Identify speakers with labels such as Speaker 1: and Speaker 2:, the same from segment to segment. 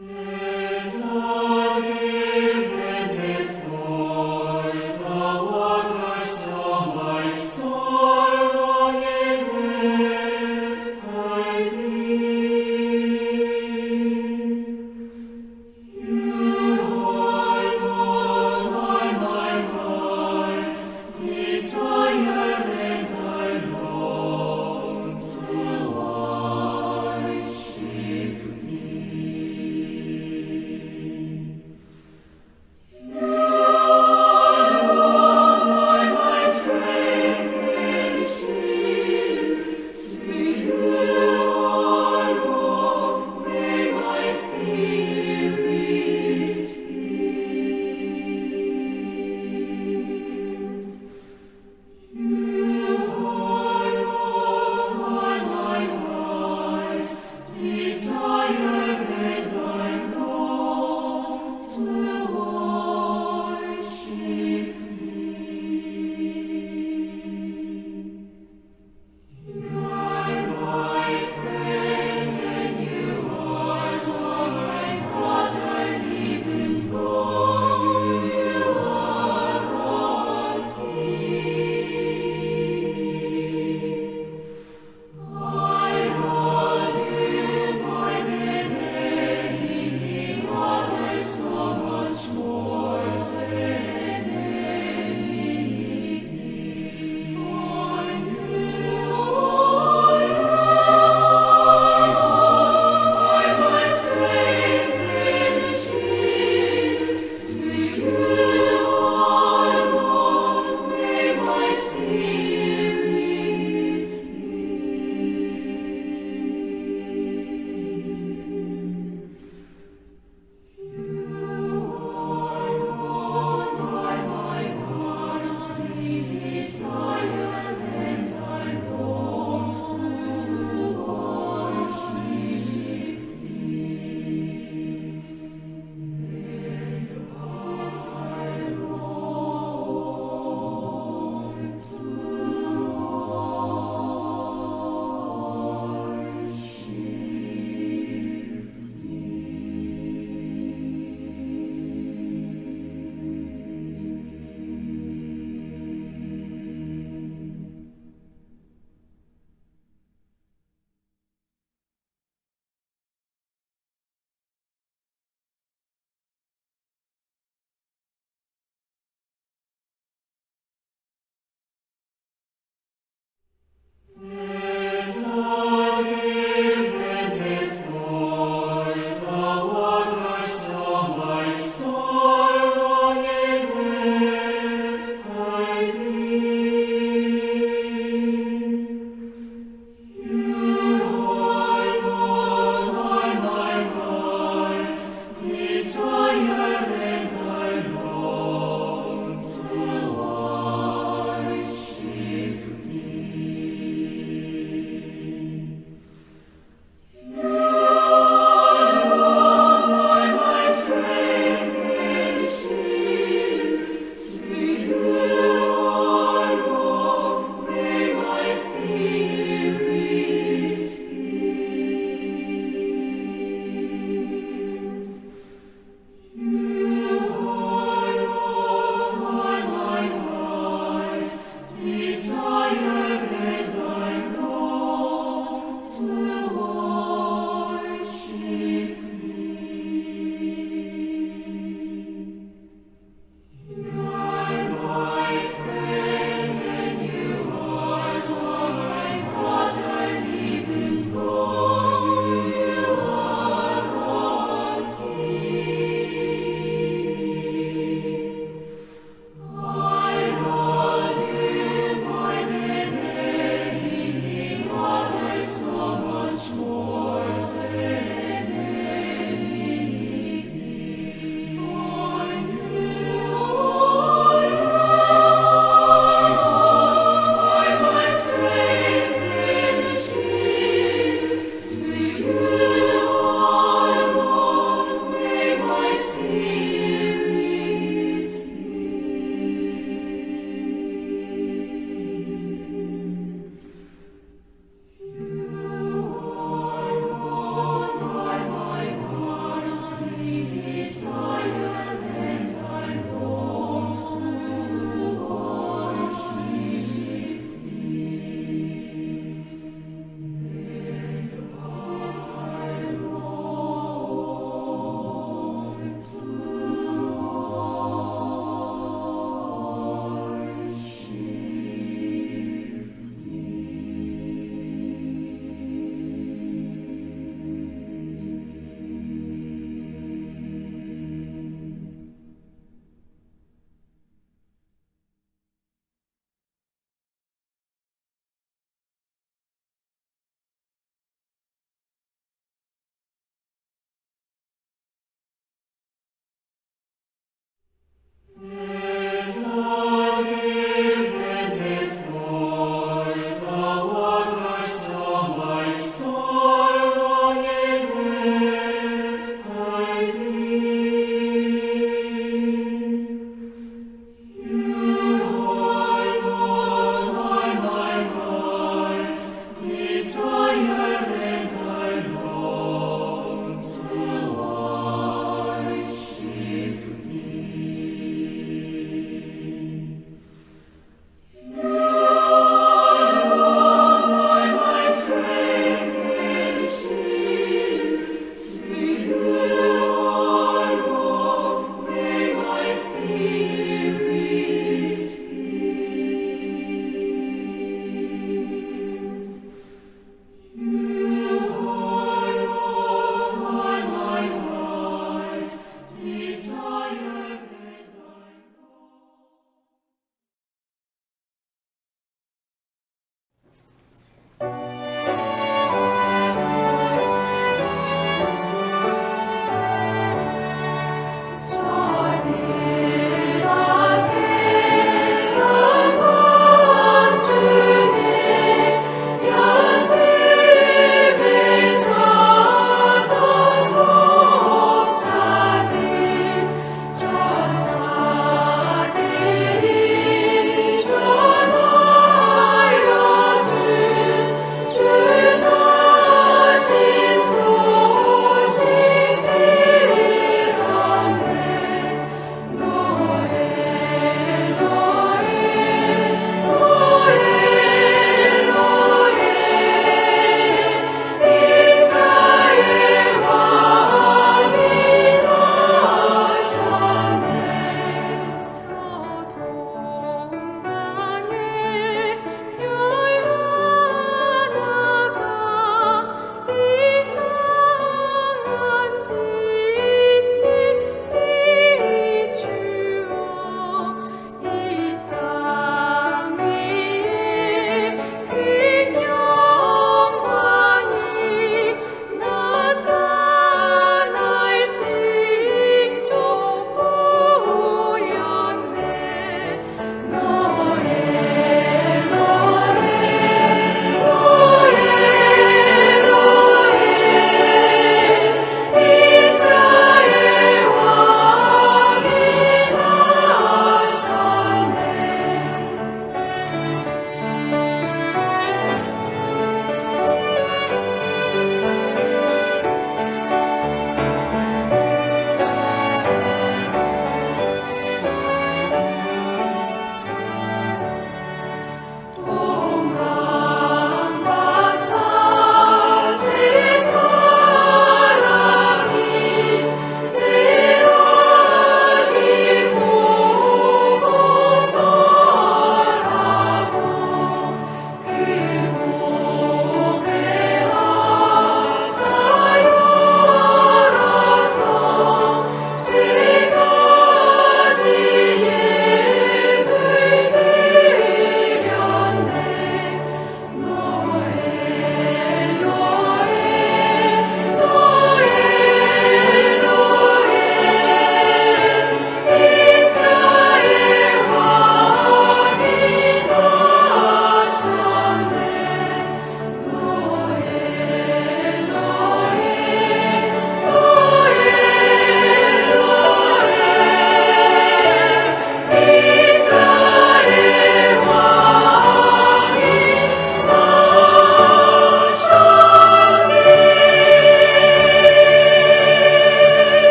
Speaker 1: As the deer panteth for the waters, so my soul longeth after thee. You alone are my heart's desire, and I long to worship thee.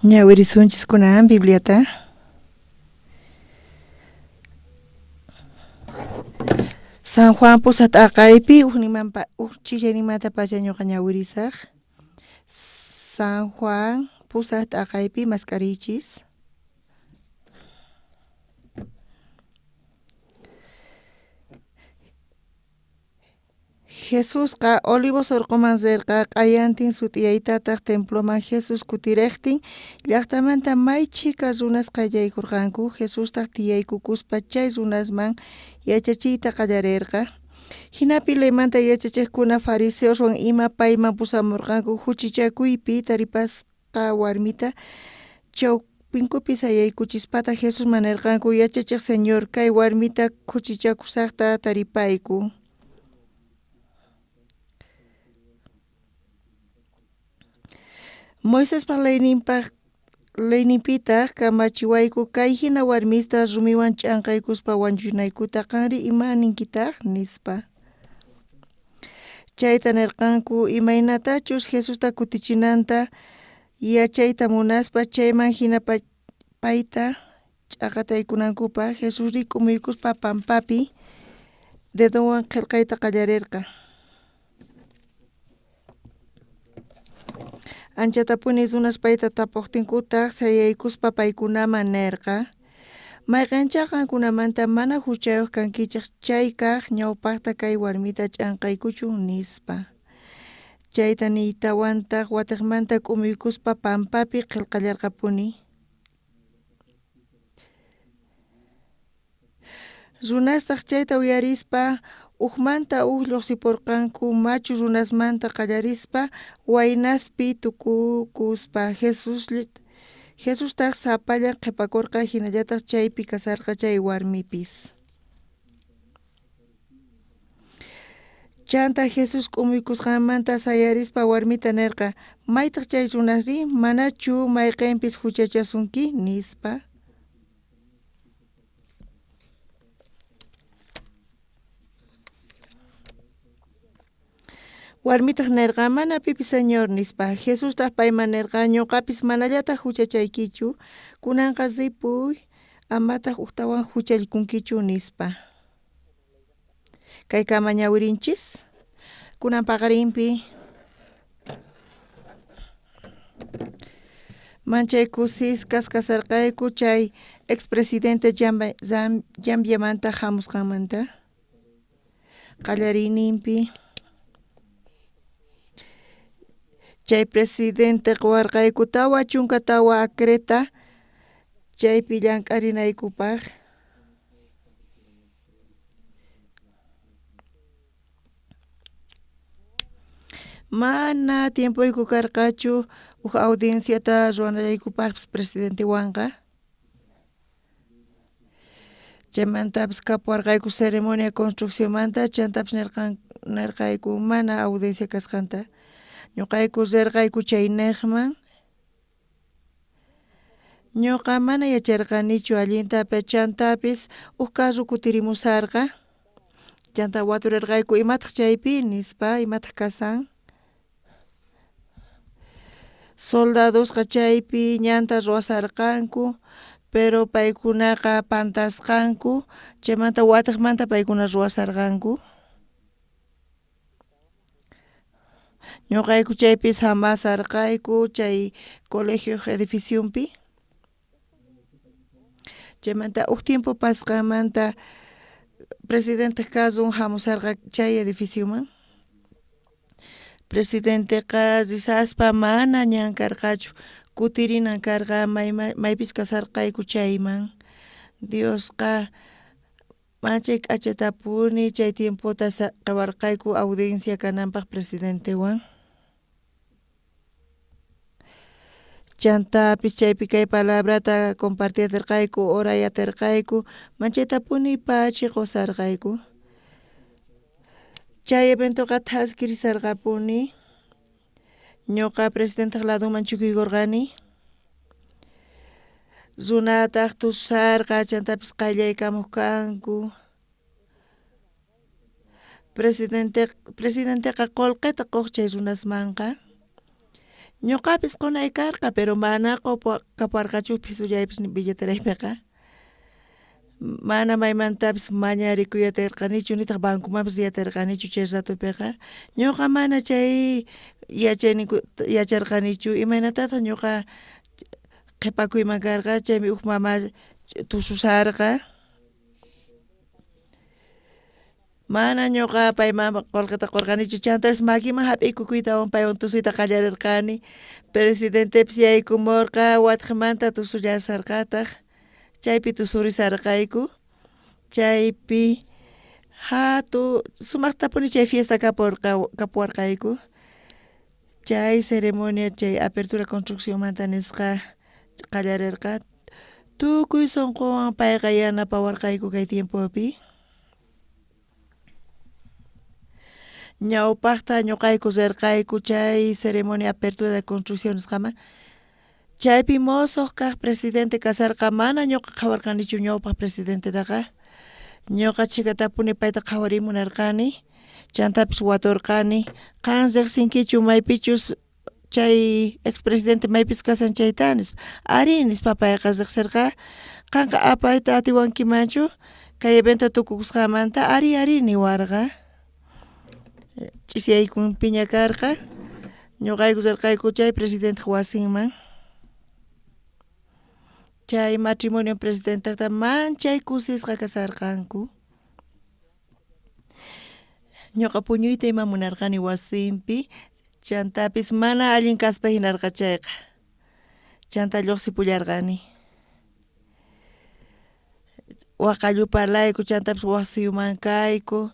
Speaker 2: Ñawirisunchis kunan Bibliata. San Juan pusaq t'aqaypi uj ch'illay pacha ñuqa ñawirisaq. San Juan pusaq t'aqaypi mask'ariychis. Jesusqa Olivos orqoman rirqa, q'ayantin sut'iyaytataq temploman Jesús kutirejtin, llaqtamanta may chhika runas qayllaykorqanku. Jesustaq tiyaykukuspa chay runasman yachachiyta qallarerqa. Jinapi leymanta yachachejkuna fariseoswan ima payman pusamorqanku juchichakuypi taripasqa warmita. Chawpinkupi sayaykuchispataq Jesusman nerqanku: Yachachej Señor, kay warmita khuchichakushajta taripayku. Moisespa leyninpitaj kamachiwayku kay jina warmista rumiwan ch'anqaykuspa wañuchinaykuta, qanri ima ninkitaj? Nispa. Chayta nerqanku imaynatachus Jesusta kutichinanta yachayta munaspa, chayman jina payta ch'akataykunankupaj. Jesusri k'umuykuspa pampapi dedonwan qhelqayta qallarerqa. Anchatapuni runas payta tapojtinkutaj sayaykuspa paykunaman nerqa: Mayqenchá qankunamanta mana juchayoj kankichej chay kaj ñawpajta kay warmita ch'anqaykuchun, nispa. Chayta niytawantaj watejmanta k'umuykuspa pampapi qhelqallarqapuni. Runastaj chayta uyarispa ujmanta uj llojsiporqanku, machu runasmanta qallarispa waynaspi tukukuspa. Jesustaj sapallan qhepakorqa, jinallataj chaypi kasharqa chay warmipis. Chanta Jesús k'umuykusqanmanta sayarispa warmita nerqa: Maytaj chay runasri? Manachu mayqenpis juchachasunki? Nispa. Warmitaj nerqa: Mana pipis, Señor, nispa. Jesustaj payman nerqa: Ñuqapis manallataj juchachaykichu, kunanqa ripuy, amataj ujtawan juchallikunkichu, nispa. Kaykama ñawirinchis. Kunan paqarinpi manchay kusisqas kasharqayku chay expresidente Zambiamanta hamusqanmanta. Qallariyninpi chay presidente qowarqayku 44 acreta chaypi llank'arinaykupaj. Mana tiempoyku karqachu uj audienciata ruwanallaykupajpis presidentewanqa. Chaymantapis kapuwarqayku ceremonia construccionmanta, chantapis nerqayku mana audiencia kasqanta. Ñuqayku rirqayku chaynejman. Ñuqa mana yacharqanichu allinta, chantapis uj carro kutirimusarqa. Chanta waturerqayku imataq chaypi nispa, imataq kasan. Soldadosqa chaypi ñanta ruwasarqanku, pero paykunaqa pantasqanku, chaymanta watejmanta paykuna ruwasarqanku. Ñuqayku chaypi samasarqayku chay colegio edificionpi. Chaymanta uj tiempo pasqanmanta presidente carron hamusarqa chay edificioman. Presidenteqa risaspa mana ñan karqachu, kutirinan karqa maypis kasharqayku chayman. Diosqa manchay k'achatapuni chay tiempota saqewarqayku audiencia kananpaj presidentewan. Chantapis chaypi kay palabrata compartiaterqayku, orayaterqayku, manchaytapuni pachi qosarqayku. Chay eventoqa thaskirisarqapuni. Ñuqa presidenteq ladoman chukuykurqani. Runataq tusarqa, chantapis qayllaykamuq kanku. Presidenteqa qullqita quq chay runasmanqa. Ñoqapis qonay karqa pero mana kapuwarqachu phisullaypis billeteraypiqa. Mana maymantapis mañarikuy aterqanichu nitaq bancomanpis riy aterqanichu chay ratopiqa. Ñoqa mana chay yachayninkuta yacharqanichu imaynatataq ñoqa qhipakuyman karqa chaymi uj mama tususarqa. Mana ñoqa payman qolqeta qorqanichu chantapis makiman hap'iykukuytawan paywan tusuyta qallarerqani presidentepis yaykumorqa watejmanta tusullasarqataq chaypi tusurisarqayku chaypi jatun sumajtapuni chay fiesta kaporqa kapuwarqayku chay ceremonia chay apertura construccionmanta nisqa qallarerqa tukuy sonqowan payqa yanapawarqayku kay tiempopi. Ñawpaqta ñuqayku rirqayku chay ceremonia apertura de construcción nisqaman chaypi mosoq kaq presidente kasarqa mana ñuqa qhawarqanichu ñawpaq presidentetaqa ñuqa chhikatapuni payta qhawariy munarqani chantapis waturqani qan riqsinkichu maypichus chay expresidente maypis kashan chayta nispa arí nispa payqa riqsirqa qanqa apayta atiwankimanchu kay evento tukukusqanmanta arí arí niwarqa ch'isiyaykunpiña karqa ñuqayku rirqayku chay presidenteq wasinman chay matrimonio presidenteta manchay kusisqa kasarqanku. Ñuqa puñuyta ima munarqani wasinpi chantapis mana allin kaspa hinarqa chayqa chanta lluqsipullarqani waqalluparlayku chantapis waj suyuman kayku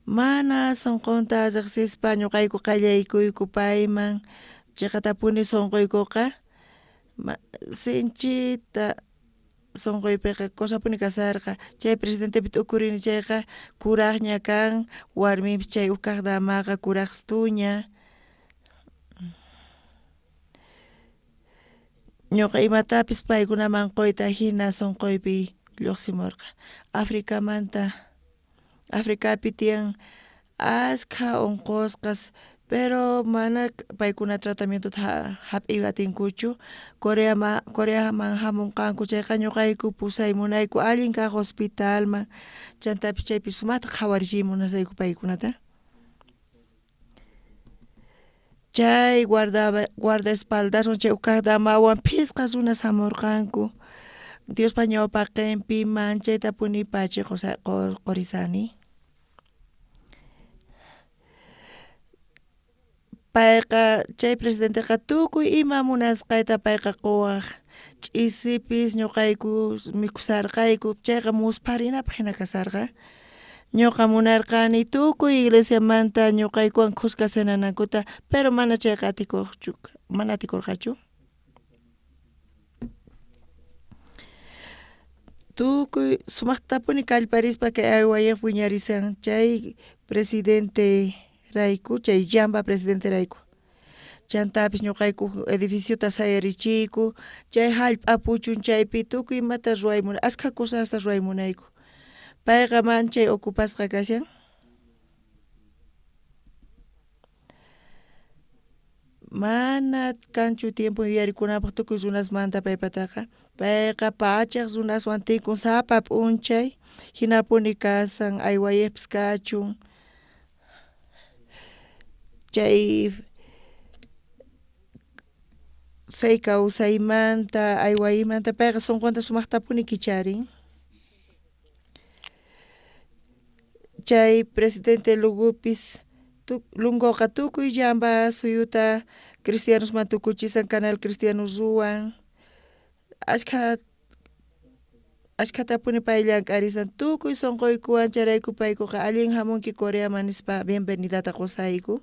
Speaker 2: mana sunqunta riqsispa ñuqayku qallaykuyku payman chiqatapuni sunquykuqa sinchita sunquypiqa cosapuni kasarqa chay presidentepi t'ukurini chayqa kuraqña kan warminpis chay uj kaq damaqa kuraqstuña ñuqa imatapis paykunaman quyta jina sunquypi lluqsimurqa Africamanta Africapi tiyan askha unqusqas pero mana paykuna tratamientota jap'iy atinkuchu Coreaman jamunqanku chayqa ñuqayku pusay munayku allin kaq hospitalman chantapis chaypi sumaqta qhawarichiy munasayku paykunata. Chay guardaespaldaswan chay uj kaq damawan phisqa runas jamurqanku Diospa ñawpaqenpi manchaytapuni pachi qorisani. Payqa chay presidenteqa tukuy ima munasqayta payqa quwaq ch'isipis ñuqayku mikhusarqayku chayqa muspharinapaq jina kasarqa ñuqa munarqani tukuy iglesiamanta ñuqaykuwan khuska cenanankuta pero mana chayqa atikuqchu mana atikurqachu. Tukuy sumaqtapuni kallparispa kay aywayaq wiñarisan chay presidente rayku chay llamba presidente rayku chantapis ñuqayku edificiota sayarichiyku chay jallp'a puchun chaypi tukuy imata ruway askha cosasta ruway munayku payqa manchay ocupasqa kashan. Mana kanchu tiempo yuyarikunapaq tukuy runasmanta paypataqa payqa pachaq runaswan tinkun sapa p'unchay jinapuni kasan aywayejpis kachun chay fe kawsaymanta aywaymanta payqa sunqunta sumaqtapuni kicharin. Chay presidente Lugopis Lungoqa tukuy llamba suyuta cristianosman tukuchisan canal cristiano ruwan ashkhatapuni pay llank'arisan tukuy sunquykuwan chayrayku paykuqa allin jamunki Coreaman nispa bienvenidata qusayku.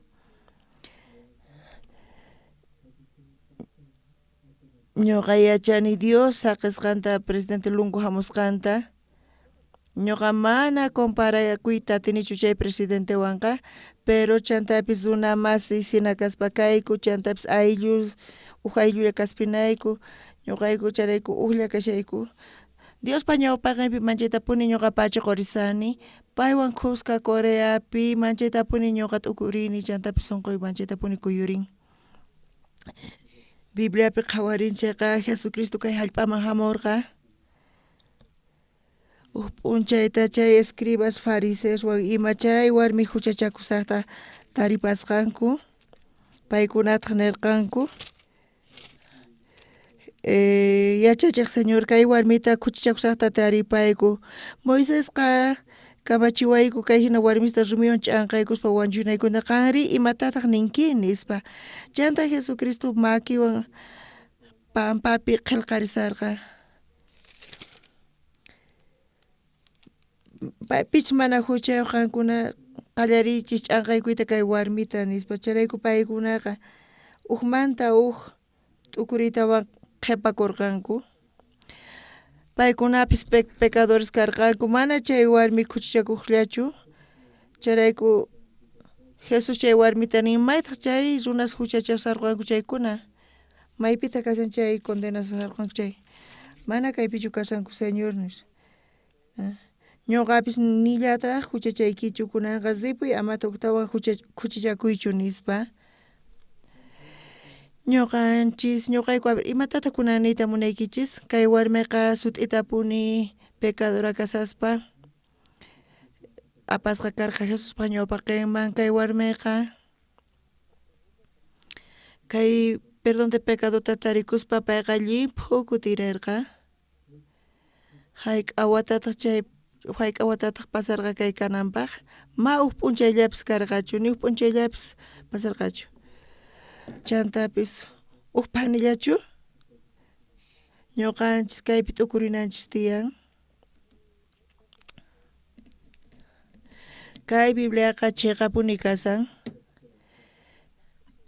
Speaker 2: Ñuqa yachani Dios saqisqanta presidente Lungo jamusqanta ñuqa mana comparakuyta atinichu chay presidentewanqa pero chantapis runa masi jina kaspa kayku chantapis ayllu uj ayllulla kaspinayku ñuqayku chayrayku ujlla kashayku Diospa ñawpaqenpi manchaytapuni ñuqa pachi qurisani paywan khuska Coreapi manchaytapuni ñuqa t'ukurini chantapis sunquy manchaytapuni kuyurin. Bibliapi qhawarinchejqa Jesucristo kay jallp'aman jamorqa. Uj p'unchayta chay escribas fariseoswan ima chay warmi juchachakusajta taripasqanku. Paykunataj nerqanku yachachej Señor kay warmita khuchichakusajta taripayku. Moisesqa kamachiwayku kay jina warmista rumiwan ch'anqaykuspa wañuchinaykuta, qanrí imatataj ninki? Nispa. Chanta Jesucristo makiwan pampapi qhelqarisarqa. Pichus mana juchayoj qankuna qallariychis ch'anqaykuyta kay warmita nispa. Chayrayku paykunaqa ujmanta uj t'ukuriytawan qhepakorqanku. Paykunapis pecadores karqanku, mana chay warmi khuchichakojllachu. Chayrayku Jesús chay warmita nin, maytaj chay runas juchachasarqanku chaykuna, maypitaj kashan chay condenasarqanku chay, mana kaypichu kashanku Señor nispa. Ñoqapis nillataj juchachaykichu, kunanqa ripuy amataj ujtawan khuchichakuychu nispa. Ñoqanchis, ñoqayku, a ver, imatataj kunan niyta munaykichis? Kay warmeqa sut'itapuni pecadora kashaspa apasqa karqa Jesuspa ñawpaqenman. Kay warmeqa kay perdón de pecadota tarikuspa payqa llimphu kutirerqa. Jayk'a watataj chay jayk'a watataj pasarqa kay kananpaj? Ma uj p'unchayllapis karqachu, ni uj p'unchayllapis pasarqachu. Chantapis uj phanillachu? Ñoqanchis kaypi t'ukurinanchis tiyan. Kay Bibliaqa cheqapuni kashan.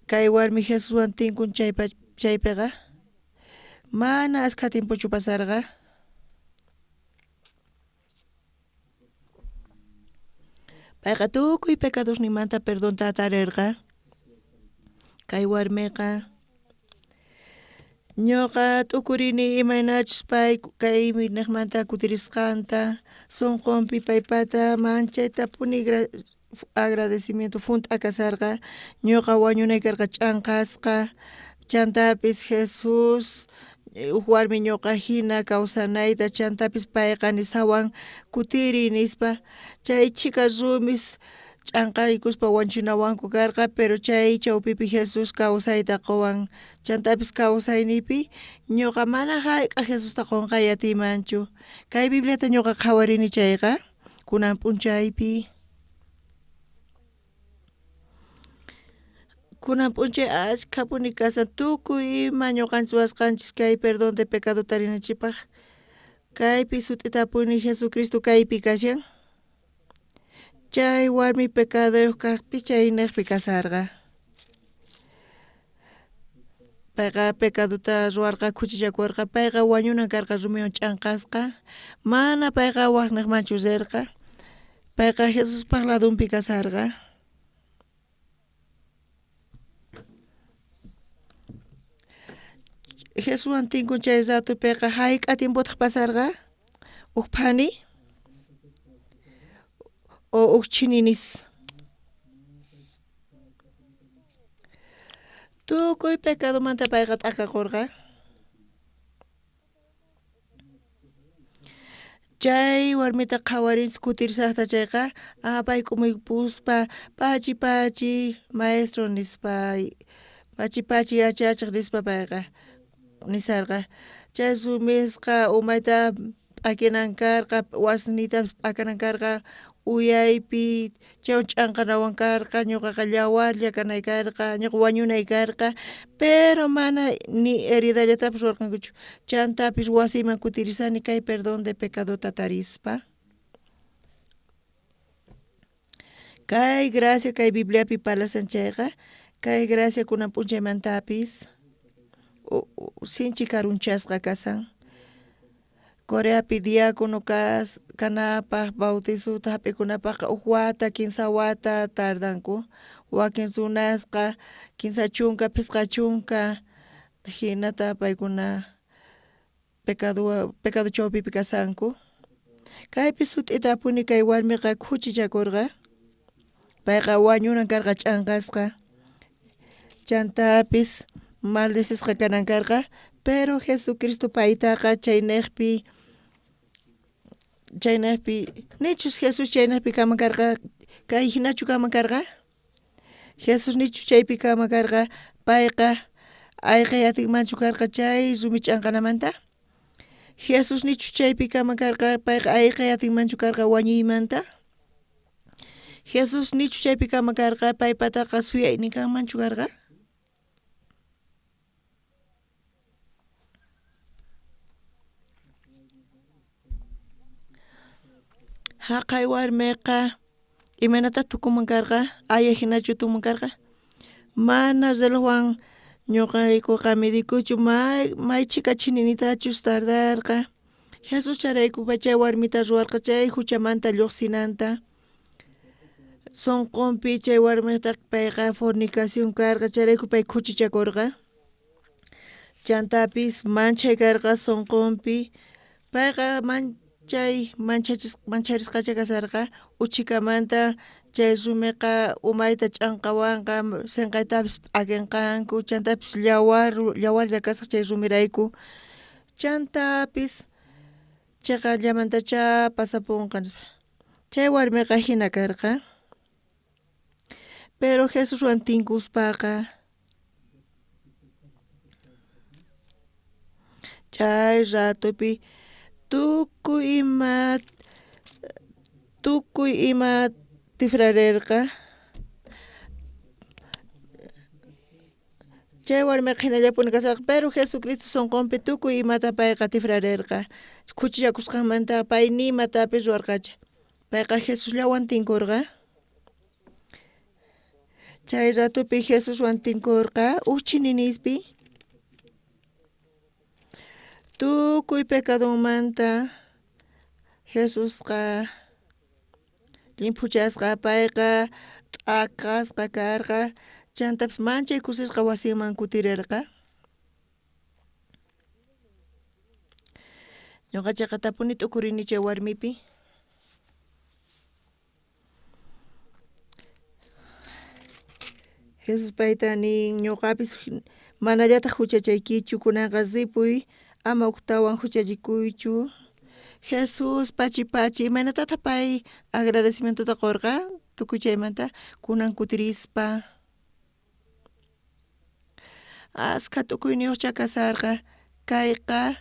Speaker 2: Kay warmi Jesuswan tinkun chaypiqa mana askha tiempochu pasarqa. Payqa tukuy pecadosninmanta perdonta tarerqa. Kay warmiqa ñoqa t'ukurini imaynachus pay kay nejmanta kutirisqanta, sonqonpi paypata manchaytapuni agradecimiento junt'a kasharqa. Ñoqa wañunay karqa ch'anqasqa, chantapis Jesús uj warmi ñoqa jina kawsanayta, chantapis payqa nisawan kutiriy nispa. Chay chhika rumis ch'anqaykuspa wañuchinawanku karqa, pero chay chawpipi Jesús kawsayta qowan. Chantapis kawsayniypi ñoqa mana jayk'aj Jesusta qonqay atiymanchu. Kay Bibliata ñoqa qhawarini chayqa kunan p'unchaypi. Kunan p'unchay ashkhapuni kashan tukuy ima ñoqanchis ruwasqanchis kay perdón de pecado tarinanchikpaj. Kaypi sut'itapuni Jesucristo kaypi kashan. Chay warmi pecadoyoj kajpis chaynejpi kasharqa. Payqa pecadota ruwarqa, khuchichakorqa, payqa wañunan karqa rumiwan ch'anqasqa. Mana payqa wajnejmanchu rerqa. Payqa Jesuspaj ladonpi kasharqa. Jesuswan tinkun chay ratopiqa jayk'a tiempotaj pasarqa? Uj phani o uj chininis? Tukuy pecadomanta payqa t'akakorqa. Chay warmita qhawarinchis kutirisajta chayqa, pay k'umuypuspa pachi pachi maestro nispa, pachi pachi yachachej nispa payqa nisarqa. Chay rumisqa umayta p'akinan karqa, wasniytapis p'akanan karqa, uyaypi chaywan ch'anqanawan karqa, ñoqaqa llawarlla kanay karqa, ñoqa wañunay karqa, pero mana ni heridallatapis ruwarqankuchu. Chantapis wasiyman kutirisani kay perdón de pecadota tarispa. Kay gracia kay Bibliapi parlashan chayqa, kay gracia kunan p'unchaymantapis sinchi karunchasqa kashan. Coreapi diácono kanapaj, bautizota jap'ikunapajqa uj wata, kinsa wata tardanku. Wakin runasqa 30, 50 jinata paykuna pecado chawpipi kashanku. Kaypi sut'itapuni kay warmiqa khuchichakorqa. Payqa wañunan karqa ch'anqasqa. Chantapis maldecisqa kanan karqa, pero Jesucristo paytaqa chaynejpi nichus Jesús chaynejpi kanman karqa, kay jinachu kanman karqa? Jesús nichus chaypi kanman karqa, payqa ayqey atinmanchu karqa chay rumi ch'anqanamanta? Jesús nichus chaypi kanman karqa, payqa ayqey atinmanchu karqa wañuymanta? Jesús nichus chaypi kanman karqa, paypataqa suyaynin kanmanchu karqa? Jaqay warmeqa imaynataq tukunman karqa? Aya jinachu tukunman karqa? Mana relojwan ñuqaykuqa midikuchu may chhika chininitachus tardarqa. Jesús chayrayku chay warmita ruwarqa chay juchamanta lluqsinanta. Sonqonpi chay warmitaq payqa fornicación karqa, chayrayku pay khuchichakurqa. Chantapis manchay karqa sonqonpi, payqa manchay mancharisqacha kasarqa, uchhikamanta chay rumiqa umayta ch'anqawanqa, senqaytapis p'akinqanku, chantapis yawarlla kasaq chay rumirayku. Chantapis cheqallamantachá pasapunqa nispa. Chay warmiqa jina karqa. Pero Jesuswan tinkuspaqa chay ratopi tukuy ima tifrarerqa. Chay warmiqa jinallapuni kasarqa, pero Jesucristo sonqonpi tukuy imata payqa tifrarerqa. Khuchichakusqanmanta pay ni imatapis ruwarqachu. Payqa Jesusllawan tinkurqa. Chay ratopi Jesuswan tinkurqa uj chininispi. Tukuy pecadonmanta Jesusqa llimphuchasqa, payqa t'aqasqa karqa, chantapis manchay kusisqa wasinman kutirerqa. Ñuqa chaqatapuni t'ukurini chay warmipi. Jesús payta nin, ñuqapis manallataq huchachaykichu, kunanqa ripuy, ama uktawan huchallikuychu. Jesús pachi pachi, imaynatataq pay agradecimientota qurqa tukuy chaymanta kunan kutirispa. Askha tukuyniyuqcha kasarqa, kayqa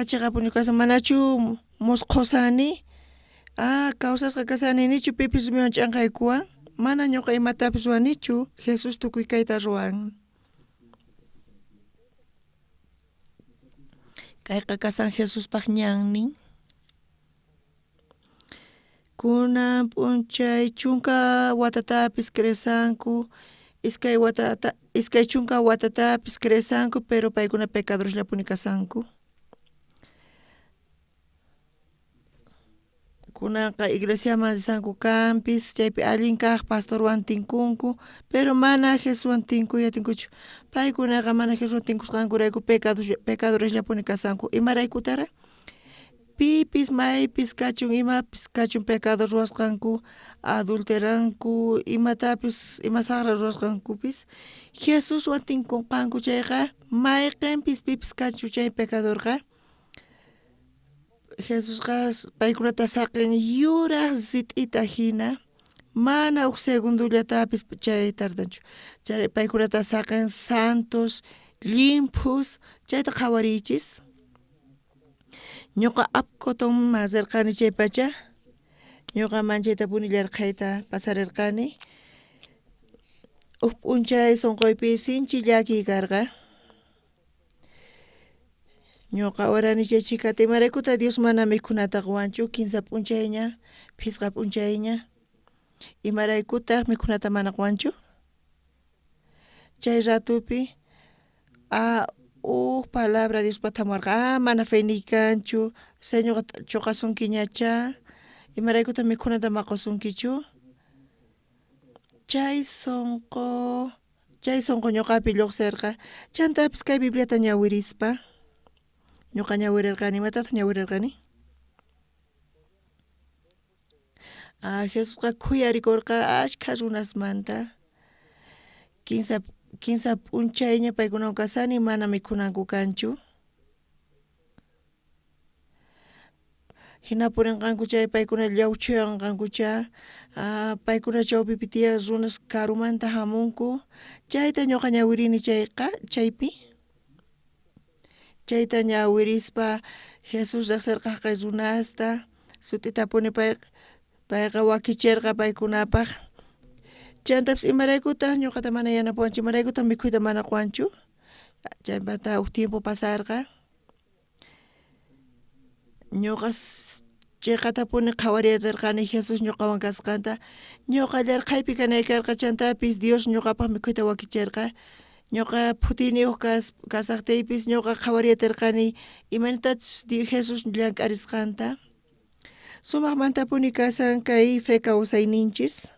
Speaker 2: chiqapuni kasan, manachu musqhusani? Ah, kawsasqa kasani, nichu pipis rumiwan ch'anqaykuwan? Mana ñuqa imatapis ruwanichu, Jesús tukuy kayta ruwan. Kayqa kasan Jesuspaq ñannin. Kunan p'unchay 10 watatapis cresanku, 20 watatapis cresanku, pero paykuna pecadorosllapuni kasanku. Kunanqa iglesiaman risanku kanpis, chaypi allin kaq pastorwan tinkunku, pero mana Jesuswan tinkuy atinkuchu. Paykunaqa mana Jesuswan tinkusqankurayku pecadorosllapuni kasanku. Imaraykutara? Pipis maypis kachun, imapis kachun pecado ruwasqanku, adulteranku, imatapis, ima saqra ruwasqankupis, Jesuswan tinkunqanku chayqa mayqinpis pipis kachun chay pecadorqa, Jesusqa paykunata saqin yuraq rit'ita hina, mana uj segundollatapis chay tardanchu. Chay paykunata saqin santos, llimphus, chayta qhawariychis. Ñuqa Apcotonman rirqani chay pacha, ñuqa manchaytapuni llarqhayta pasarerqani. Uj p'unchay sonqoypi sinchi llakiy karqa. Ñuqa orani chay chhikata, imaraykutaq Dios mana mikhunata quwanchu 3 p'unchayña, 5 p'unchayña, imaraykutaq mikhunata mana quwanchu? Chay ratupi uj palabra Diospata hamuwarqa, mana feyniyki kanchu, Señorqa chuqasunkiñachá, imaraykutaq mikhunata mana qusunkichu? Chay sonqo ñuqapi lluqsirqa. Chantapis kay Bibliata ñawirispa, ñuqa ñawirirqani, imatataq ñawirirqani? Jesusqa khuyarikurqa ashkha runasmanta. Kinsa p'unchayña paykunawan kasani mana mikhunanku kanchu. Jina purinqanku chay paykuna llawchuyanqankucha, paykuna chawpipi tiyan runas karumanta jamunku, chayta ñuqa ñawirini chayqa chaypi. Chayta ñawirispa Jesús riqsirqa jaqay runasta, sut'itapuni payqa wakicherqa paykunapaq. Chantapis imaraykutaq ñuqata mana yanapawanchu, imaraykutaq mikhuyta mana quwanchu. Chaymanta uj tiempo pasarqa. Ñuqa cheqatapuni qhawariyatarqani Jesús ñuqawan kasqanta, ñuqa llarqhaypi kanay karqa, chantapis Dios ñuqapaq mikhuyta wakicherqa. Ñuqa phutiyniyuq kasaqtiypis ñuqa qhawariyatarqani imaynatachus Jesús llank'arisqanta. Sumaqmantapuni kasan kay fe kawsayninchis.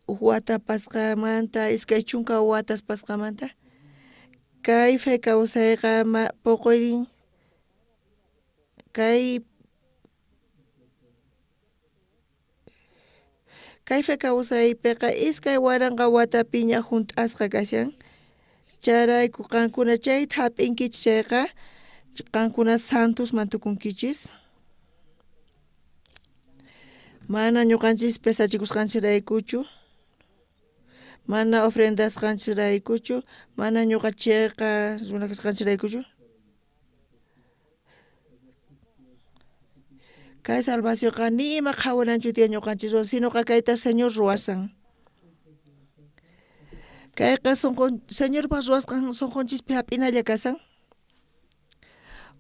Speaker 2: Uj wata pasqamanta, 20 watas pasqamanta, kay fe kawsayqa poqoynin kay fe kawsaypiqa 2000 watapiña junt'asqa kashan. Chayrayku qankuna chayta jap'inkichis chayqa qankuna santosman tukunkichis. Mana ñuqanchis pesachikusqanchiraykuchu, mana ofrendasqanchiraykuchu, mana ñuqa cheqa runa kasqanchiraykuchu. Kay salvacionqa ni ima qhawananchu tiyan ñuqanchiswan, sinoqa kayta Señor ruwasan. Kayqa Señorpaq ruwasqan sunqunchispi jap'inalla kasan.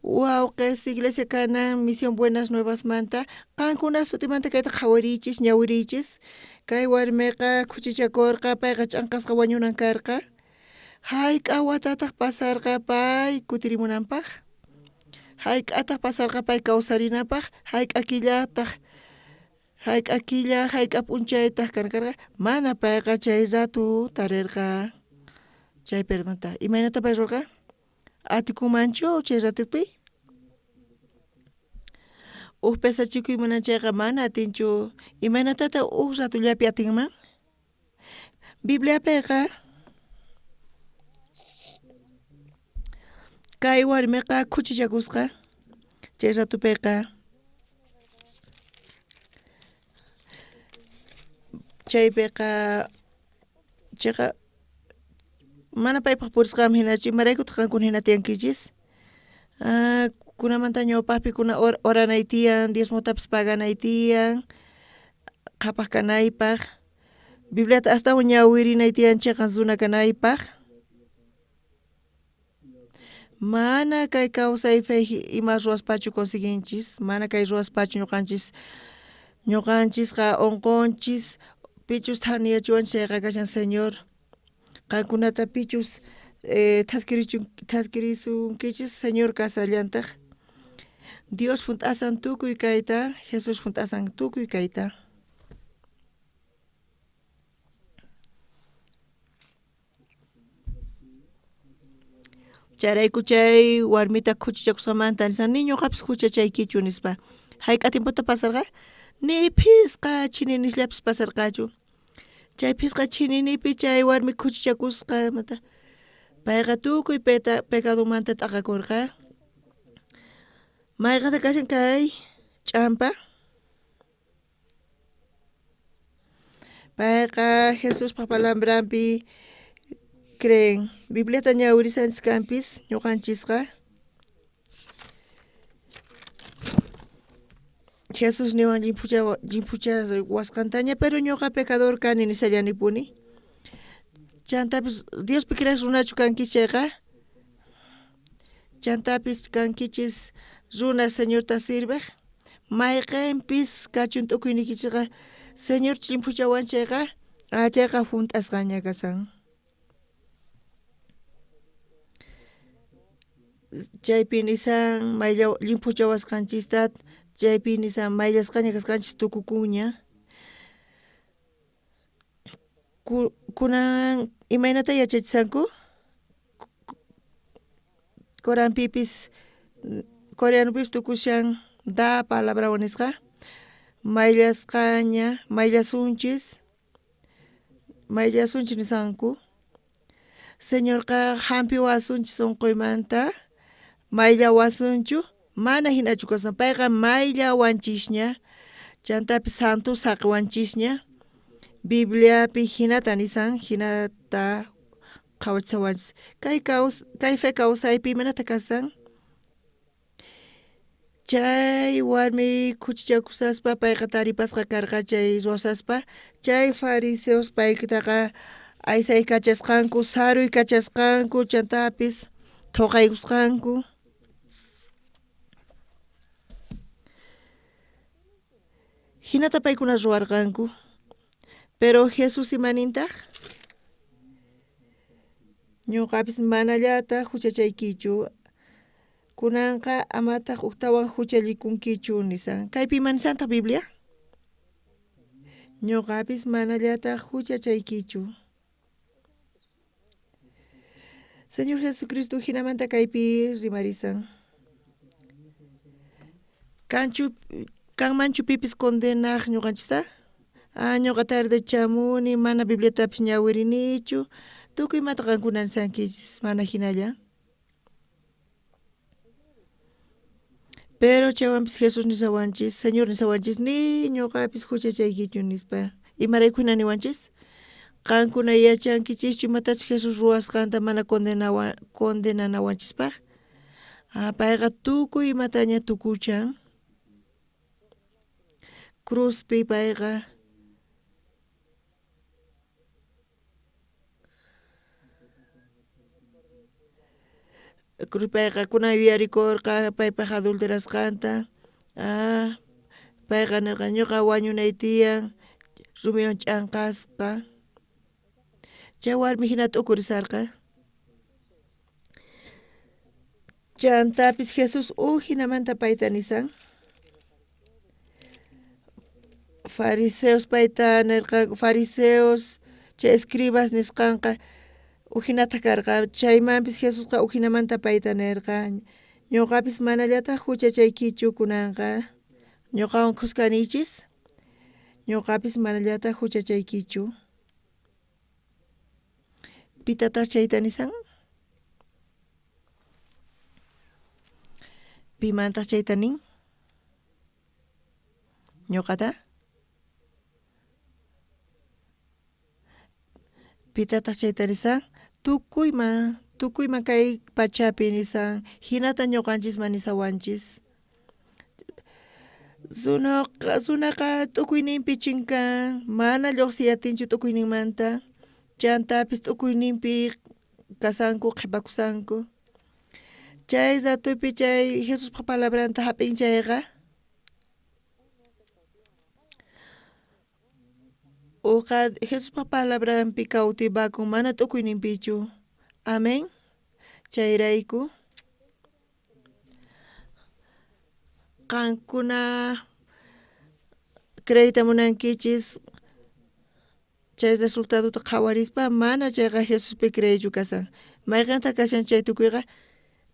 Speaker 2: Wawqis Iglesia Canaán Misión Buenas Nuevasmanta qankuna sutimanta kayta qhawariychis, ñawiriychis. Kay warmiqa khuchichakurqa, payqa ch'anqasqa wañunan karqa. Hayk'a watataq pasarqa pay kutirimunanpaq? Hayk'ataq pasarqa pay kawsarinanpaq? Hayk'a killataq, hayk'a killa, hayk'a p'unchaytaq karqa? Mana payqa chay ratu tarirqa chay perdonta. Imaynata pay rurqa? Atikunmanchu chay ratupi? Uj pesachikuy munan chayqa mana atinchu. Imaynatataq uj ratullapi atinman? Bibliapiqa kay warmiqa khuchichakusqa chay ratupiqa chaypiqa chayqa mana paypaq purisqanman hinachu, imaraykutaq qankuna hina tiyankichis? Kunamanta ñawpaqpi kuna oranay tiyan, diezmotapis paganay tiyan, qhapaq kanaypaq, Bibliata astawan ñawirinay tiyan cheqan runa kanaypaq. Mana kay kawsay fe ima ruwaspachu conseguinchis, mana kay ruwaspachu ñuqanchisqa unqunchis, pichus thaniyachiwanchis chayqa kashan Señor. Qankunata pichus thaskirisunkichis Señor kasallantaq. Dios junt'asan tukuy kayta, Jesús junt'asan tukuy kayta. Chayrayku chay warmita khuchichakusqamanta nispa, ni ñuqapis huchachaykichu nispa. Hayk'a tiempota pasarqa? Ni phisqa chininishllapis pasarqachu. Chay phisqa chininipi chay warmi khuchichakusqamanta payqa tukuy pecadomanta t'aqakurqa. Mayqata kashan kay ch'ampa? Payqa Jesuspaq palabranpi creen. Bibliata ñawirisanchis kanpis ñuqanchisqa. Jesús niwan llimphuchawasqantaña, pero ñuqa pecador kani nisallanipuni. Chantapis Diospi crees runachu kankichis chayqa? Chantapis kankichis runa Señorta sirvej. Mayqenpis kachun t'ukuynikichikqa Señor llimphuchawan chayqa, chayqa junt'asqaña kasan. Chaypi nisan llimphuchawasqanchista, chaypi nisan mayllasqaña kasqanchis tukukunña. Kunan imaynata yachachisanku? Coranpipis, coreanopipis tukushan da palabrawan nisqa, mayllasqaña, mayllasunchis. Mayllasunchis nisanku. Señorqa hampiwasunchis unquymanta, mayllawasunchu? Mana hinachu kasan, payqa mayllawanchisña, chantapis santo saqiwanchisña. Bibliapi hinata nisan, hinata qhawachisawanchis. Kay kaws kay fe kawsaypi imaynata kasan? Chay warmi khuchichakusaspa payqa taripasqa karqa chay ruwasaspa, chay fariseos paytaqa aysaykachasqanku, saruykachasqanku, chantapis thoqaykusqanku. Hinata paykuna ruwarqanku. Pero Jesús imanintaq? Ñuqapis manallataq huchachaykichu. Kunanqa amataq uktawan huchallikunkichu nisan. Kaypi ima nisantaq Biblia? Ñuqapis manallataq huchachaykichu. Señor Jesucristo hinamanta kaypi rimarisan. Kanchu kanmanchu pipis condenaq ñuqanchista? Ah, ñuqa tarde chamuni, mana Bibliatapis ñawirinichu, tukuy imata qankuna nisankichis, mana hinalla. Pero chaywanpis Jesús nisawanchis, Señor nisawanchis, ni ñuqapis huchachaykichu nispa. Imarayku hina niwanchis? Qankuna yachankichischu imatachus Jesús ruwasqanta mana condenawa condenanawanchispaq? Ah, payqa tukuy imataña tukuchan. Cruzpi payqa payqa kunan yuyarikurqa paypaq adulterasqanta. Ah, payqa nirqa ñuqa wañunay tiyan rumiwan ch'anqasqa. Chay warmi hina t'ukurisarqa. Chantapis Jesús uj hinamanta payta nisan. Fariseos payta nirqanku, fariseos chay escribas nisqanqa uj hinataq karqa, chaymanpis Jesusqa uj hinamanta payta nirqa, ñuqapis manallataq huchachaykichu kunanqa, ñuqawan khuska niychis, ñuqapis manallataq huchachaykichu. Pitataq chayta nisan? Pimantaq chayta nin? Ñuqata? Pitataq chayta nisan? Tukuyman, tukuyman kay pachapi nisan, hinata ñuqanchisman nisawanchis. Runaqa runaqa t'ukuyninpi chinkan, mana lluqsiy atinchu t'ukuyninmanta, chantapis t'ukuyninpi kasanku qhipakusanku. Chay ratupi chay Jesuspaq palabranta hap'in chayqa, uqa Jesuspaq palabranpi kawtivakun mana t'ukuyninpichu. Amén. Chayrayku qankuna creeyta munankichis chay resultadota qhawarispa mana chayqa Jesuspi creeychu kasan. Mayqintaq kashan chay tukuyqa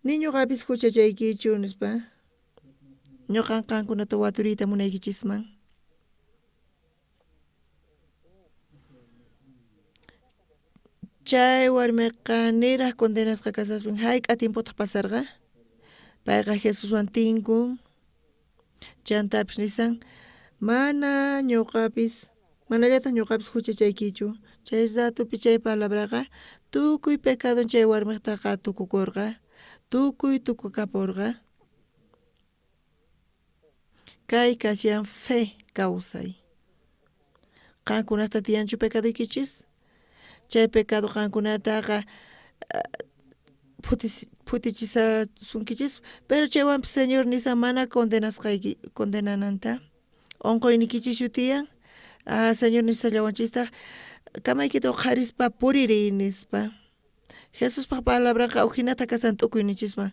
Speaker 2: ni ñuqapis huchachaykichu nispa. Ñuqan qankunata waturiyta munaykichisman. Chay warmiqa niraq condenasqa kasaspan hayk'a tiempotaq pasarqa? Payqa Jesuswan tinkun, chantapis nisan, mana ñuqapis, manallataq ñuqapis huchachaykichu. Chay ratupi chay palabraqa tukuy pecadon chay warmiqtaqa tukukurqa, tukuy tukukapurqa. Kay kashan fe kawsay. Qankunata tiyanchu pecadoykichis? Chay pecado qankunataqa phutichisasunkichis, pero chaywanpis Señor nisan mana condenasqayki condenananta. Unquynikichischu tiyan? Ah, Señor nisallawanchistaq kamaykita uqharispa puririy nispa. Jesuspaq palabraqa uj hinata kasan t'ukuynichisman.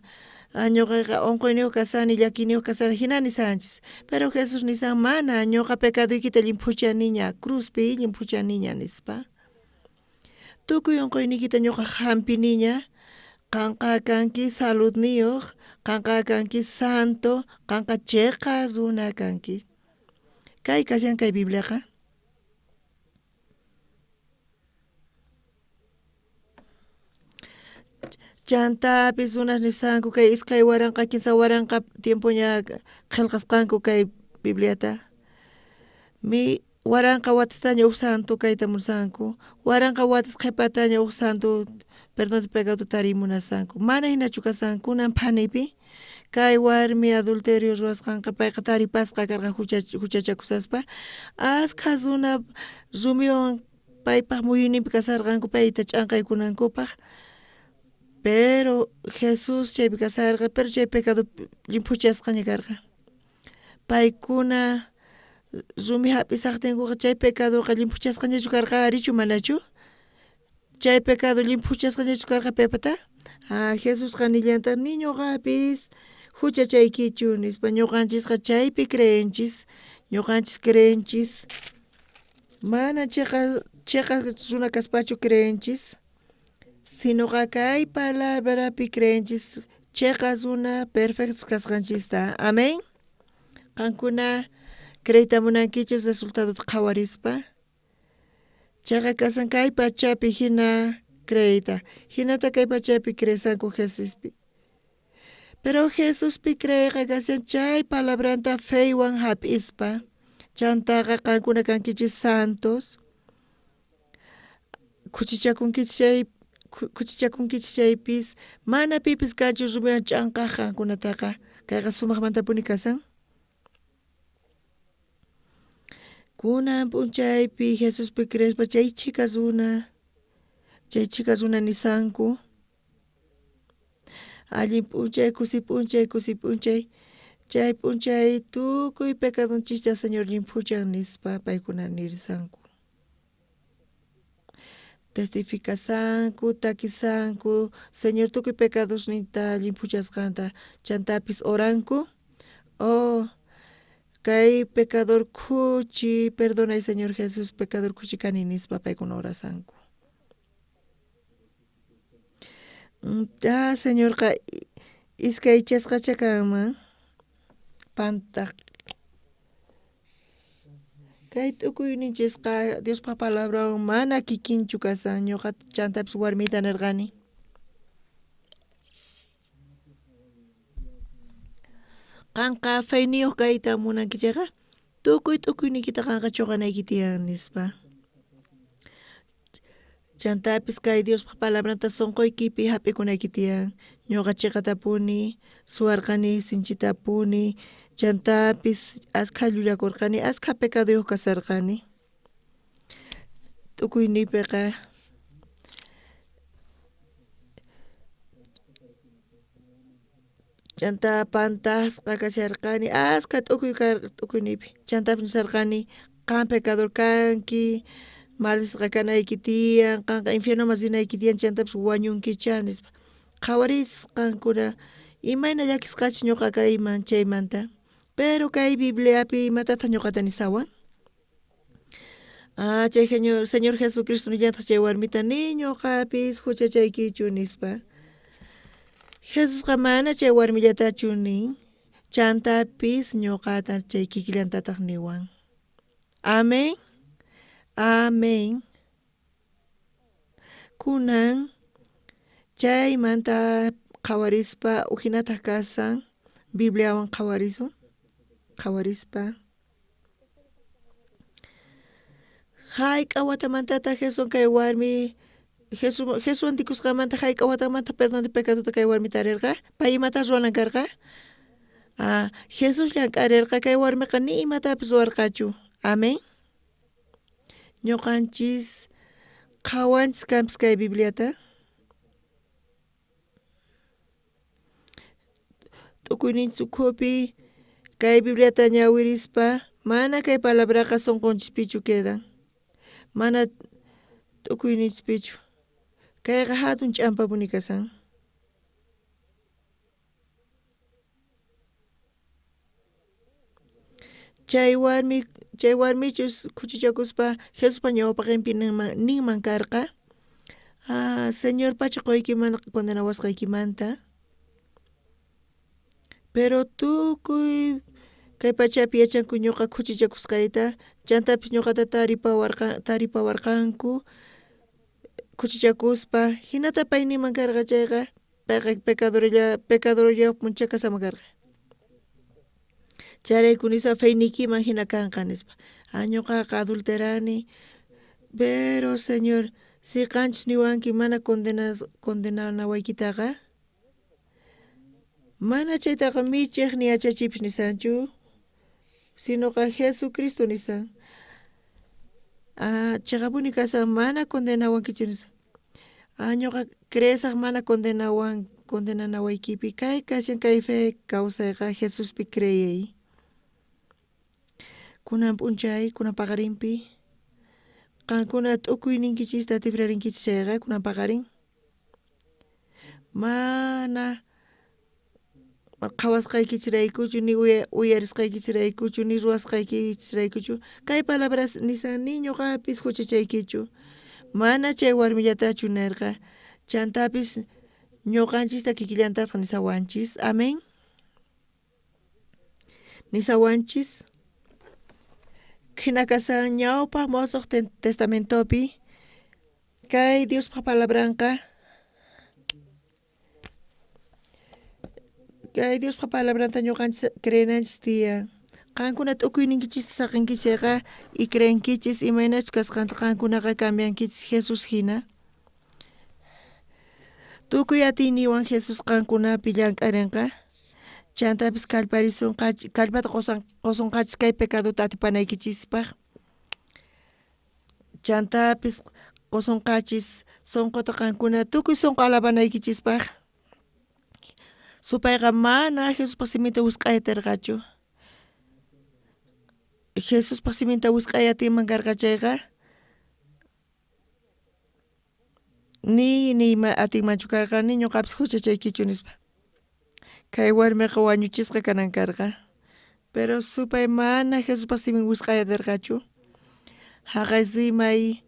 Speaker 2: Ah, ñuqayqa unquyniyuq kasani, llakiyniyuq kasani, hina nisanchis. Pero Jesús nisan mana ñuqa pecadoykita llimphuchaniña, cruzpi llimphuchaniña nispa. Tukuy unquyniykita ñuqa hampiniña, qanqa kanki saludniyuq, qanqa kanki santo, qanqa chiqa runa kanki. Kay kashan kay Bibliaqa. Chantapis runas nisqanku kay 2000 3000 tiempoña qhelqasqanku kay Bibliata. Mi 1000 watastaña uj santo kayta munasqanku, 1000 watas qhepataña uj santo perdón de pecado tariy munasqanku. Mana jinachu kasqanku kunan phanipi kay warmi adulterio ruwasqanqa payqa taripasqa karqa huchachakusaspa askha runa rumiwan paypaj muyuyninpi kasharqanku payta ch'anqaykunankupaj. Pero Jesús chaypi kasharqa, pero chay pecado llimphuchasqaña karqa. Paykuna rumi hap'isaqtinkuqa chay pecadoqa llimphuchasqañachu karqa arichu manachu? Chay pecado llimphuchasqañachu karqa paypata? Ah, Jesusqa nillantaq ni ñuqapis huchachaykichu nispa ñuqanchisqa chaypi creenchis, ñuqanchis creenchis mana chiqa runa kaspachu creenchis, sinoqa kay palabrapi creenchis chiqa runa perfectos kasqanchista. Amén. Qankuna creeyta munankichis resultadota qhawarispa. Chayqa kasan kay pachapi hina creeyta, hinata kay pachapi creesanku Jesuspi. Pero Jesuspi creeyqa kashan chay palabranta feywan hap'ispa. Chantaqa qankuna kankichis santos. Khuchichakunkichis chaypis mana pipis kanchu rumiwan ch'anqaj qankunataqa. Kayqa sumaqmantapuni kasan. Kunan p'unchaypi Jesuspi creespa chay chhika runa nisanku. Allin p'unchay, kusi p'unchay, kusi p'unchay. Chay p'unchay tukuy pecadonchista Señor llimphuchan nispa paykuna nirsanku. Testificasanku, takisanku, Señor tukuy pecadosninta llimphuchasqanta chantapis oranku. Oh, kay pecador khuchi, perdonay Señor Jesús, pecador khuchi kani nispa paykuna orasanku. Ah, Señorqa iskaychasqacha kanman pantaq. Kay t'ukuyninchisqa Diospa palabranwan mana kikinchu kasan ñuqa chantapis warmita nirqani. Qanqa feyniyuq kayta munanki chayqa tukuy t'ukuyniykita qanqa chuqanayki tiyan nispa. Chantapis kay Diospa palabranta sunquykipi hap'ikunayki tiyan. Ñuqa chiqatapuni suwarqani sinchitapuni chantapis askha llullakurqani askha pecaduyuq kasarqani. T'ukuyniypiqa chanta pantasqa kasharqani askha t'ukuy karqa t'ukuyniypi. Chantapis nisarqani qan pecador kanki, maldisqa kanayki tiyan, qanqa infiernoman rinayki tiyan chantapis wañunkicha nispa. Qhawaris qankuna imayna llakisqachus ñuqa kayman chaymanta. Pero kay Bibliapi imatataq ñuqata nisawan? Ah, chay Señor Jesucristo nillantaq chay warmita ni ñuqapis huchachaykichu nispa. Jesusqa mana chay warmillatachu nin, chantapis ñuqata chay kikillantataq niwan. Amén. Amén. Kunan chaymanta qhawarispa ujinataq kasan Bibliawan qhawarisun, qhawarispa. Hayk'a watamantataq Jesús kay warmi Jesuswan tikusqanmanta hayk'a watamanta perdón de pecadota kay warmi tarirqa? Pay imata ruwanan karqa? Ah, Jesús llank'arirqa kay warmiqa ni imatapis ruwarqachu. Amén. Ñuqanchis qhawanchis kanpis kay Bibliata. T'ukuyninchis ukhupi kay Bibliata ñawirispa mana kay palabraqa sunqunchispichu quedan. Mana t'ukuyninchispichu. Kayqa hatun ch'ampapuni kasan. Chay warmichus khuchichakuspa Jesuspa ñawpaqinpi ninman karqa. Ah, Señor pacha quyki mana condenawasqaykimanta. Pero tukuy kay pachapi yachanku ñuqa khuchichakusqayta, chantapis ñuqata taripawarqanku khuchichakuspa. Hinata pay ninman karqa chayqa Payqa pecadorlla pecadorllapunchá kasama karqa. Chayrayku nispa feyniykiman hina kanqa nispa. Ah ñuqaqa adulterani, pero Señor si qanchus niwanki mana condenas condenanawaykitaqa, mana chaytaqa michiq ni yachachipis nisanchu, sinoqa Jesucristo nisan. Ah chiqapuni kasan mana condenawankichu nispa. Ah ñuqa creesaq mana condenawan condenanawaykipi kay kashan kay fe kawsayqa Jesuspi creey. Kunan p'unchay, kunan paqarinpi qankuna t'ukuyninkichista tikrarinkichis chayqa kunan paqarin mana qhawasqaykichisraykuchu ni uyarisqaykichisraykuchu ni ruwasqaykichisraykuchu kay palabras nisan ni ñuqapis huchachaykichu mana chay warmillatachu nerqa chantapis ñuqanchista kikillantataq nisawanchis amén nisawanchis hina kasan ñawpaq mosoq testamentopi kay Diospaq palabranqa kay Diospaq palabranta ñuqanchis creenanchis tiyan qankuna t'ukuyninkichista saqinkichis chayqa y creenkichis imaynachus kasqanta qankunaqa cambiankichis Jesús hina. Tukuy atiyniwan Jesús qankunapi llank'arinqa chantapis kallparisunqa kallpata qosunqachis kay pecadota atipanaykichispaq chantapis qosunqachis sonqota qankuna tukuy sonqo alabanaykichispaq. Supayqa mana Jesuspaq siminta wisq'ay atirqachu. Jesuspaq siminta wisq'ay atinman karqa chayqa ni niyma atinmanchu karqa ni ñuqapis huchachaykichu nispa. Kay warmiqa wañuchisqa kanan karqa. Pero supay mana Jesuspaq simin wisq'ay atirqachu. Haqay rimay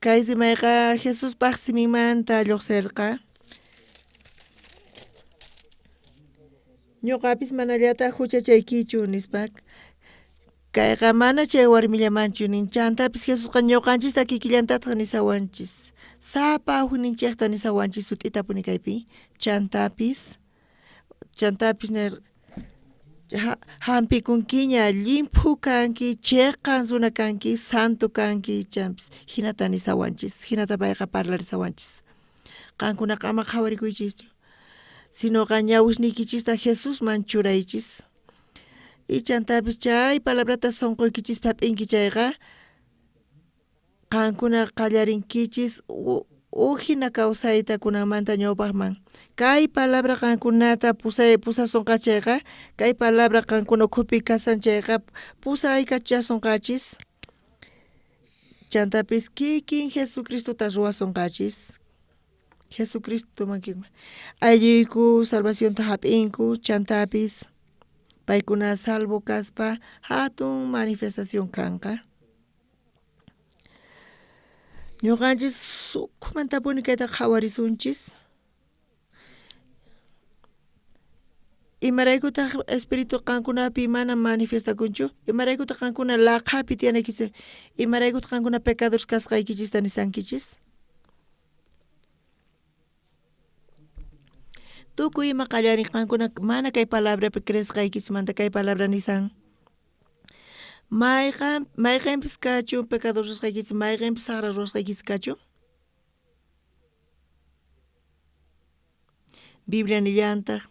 Speaker 2: kay rimayqa Jesuspaq siminmanta lluqsirqa. Ñuqapis manallataq huchachaykichu nispa. Kayqa mana chay warmillamanchu nin chantapis Jesusqa ñuqanchista kikillantataq nisawanchis. Sapa ujninchikta nisawanchis sut'itapuni kaypi. Chantapis chantapis ner hampikunkiña llimphu kanki chiqan runa kanki santo kanki champis hinata nisawanchis hinata payqa parlarisawanchis. Qankunaqa ama qhawarikuychischu sinoqa ñawisniykichista Jesusman churaychis. Y chantapis chay palabrata sonqoykichispi hap'inki chayqa qankuna qallarinkichis uj hina kawsayta kunanmanta ñawpaqman. Kay palabra qankunata pusasunqa chayqa kay palabra qankuna ukhupi kasan chayqa pusaykachasunqachis. Chantapis kikin Jesucristota ruwasunqachis. Jesucristoman aylluyku salvacionta hap'inku chantapis paykuna salvo kaspa hatun manifestación kanqa. Ñuqanchis ukhumantapuni kayta qhawarisunchis. Imaraykutaq espíritu qankunapi mana manifestakunchu? Imaraykutaq qankuna laqhapi tiyanaykichis? Imaraykutaq qankuna pecadores kasqaykichista nisankichis? Tukuy ima qallarin qankuna mana kay palabrapi creesqaykichismanta kay palabra nisan. Mayqanpis kachun pecado ruwasqaykichis, mayqanpis saqra ruwasqaykichis kachun. Biblia nillantaq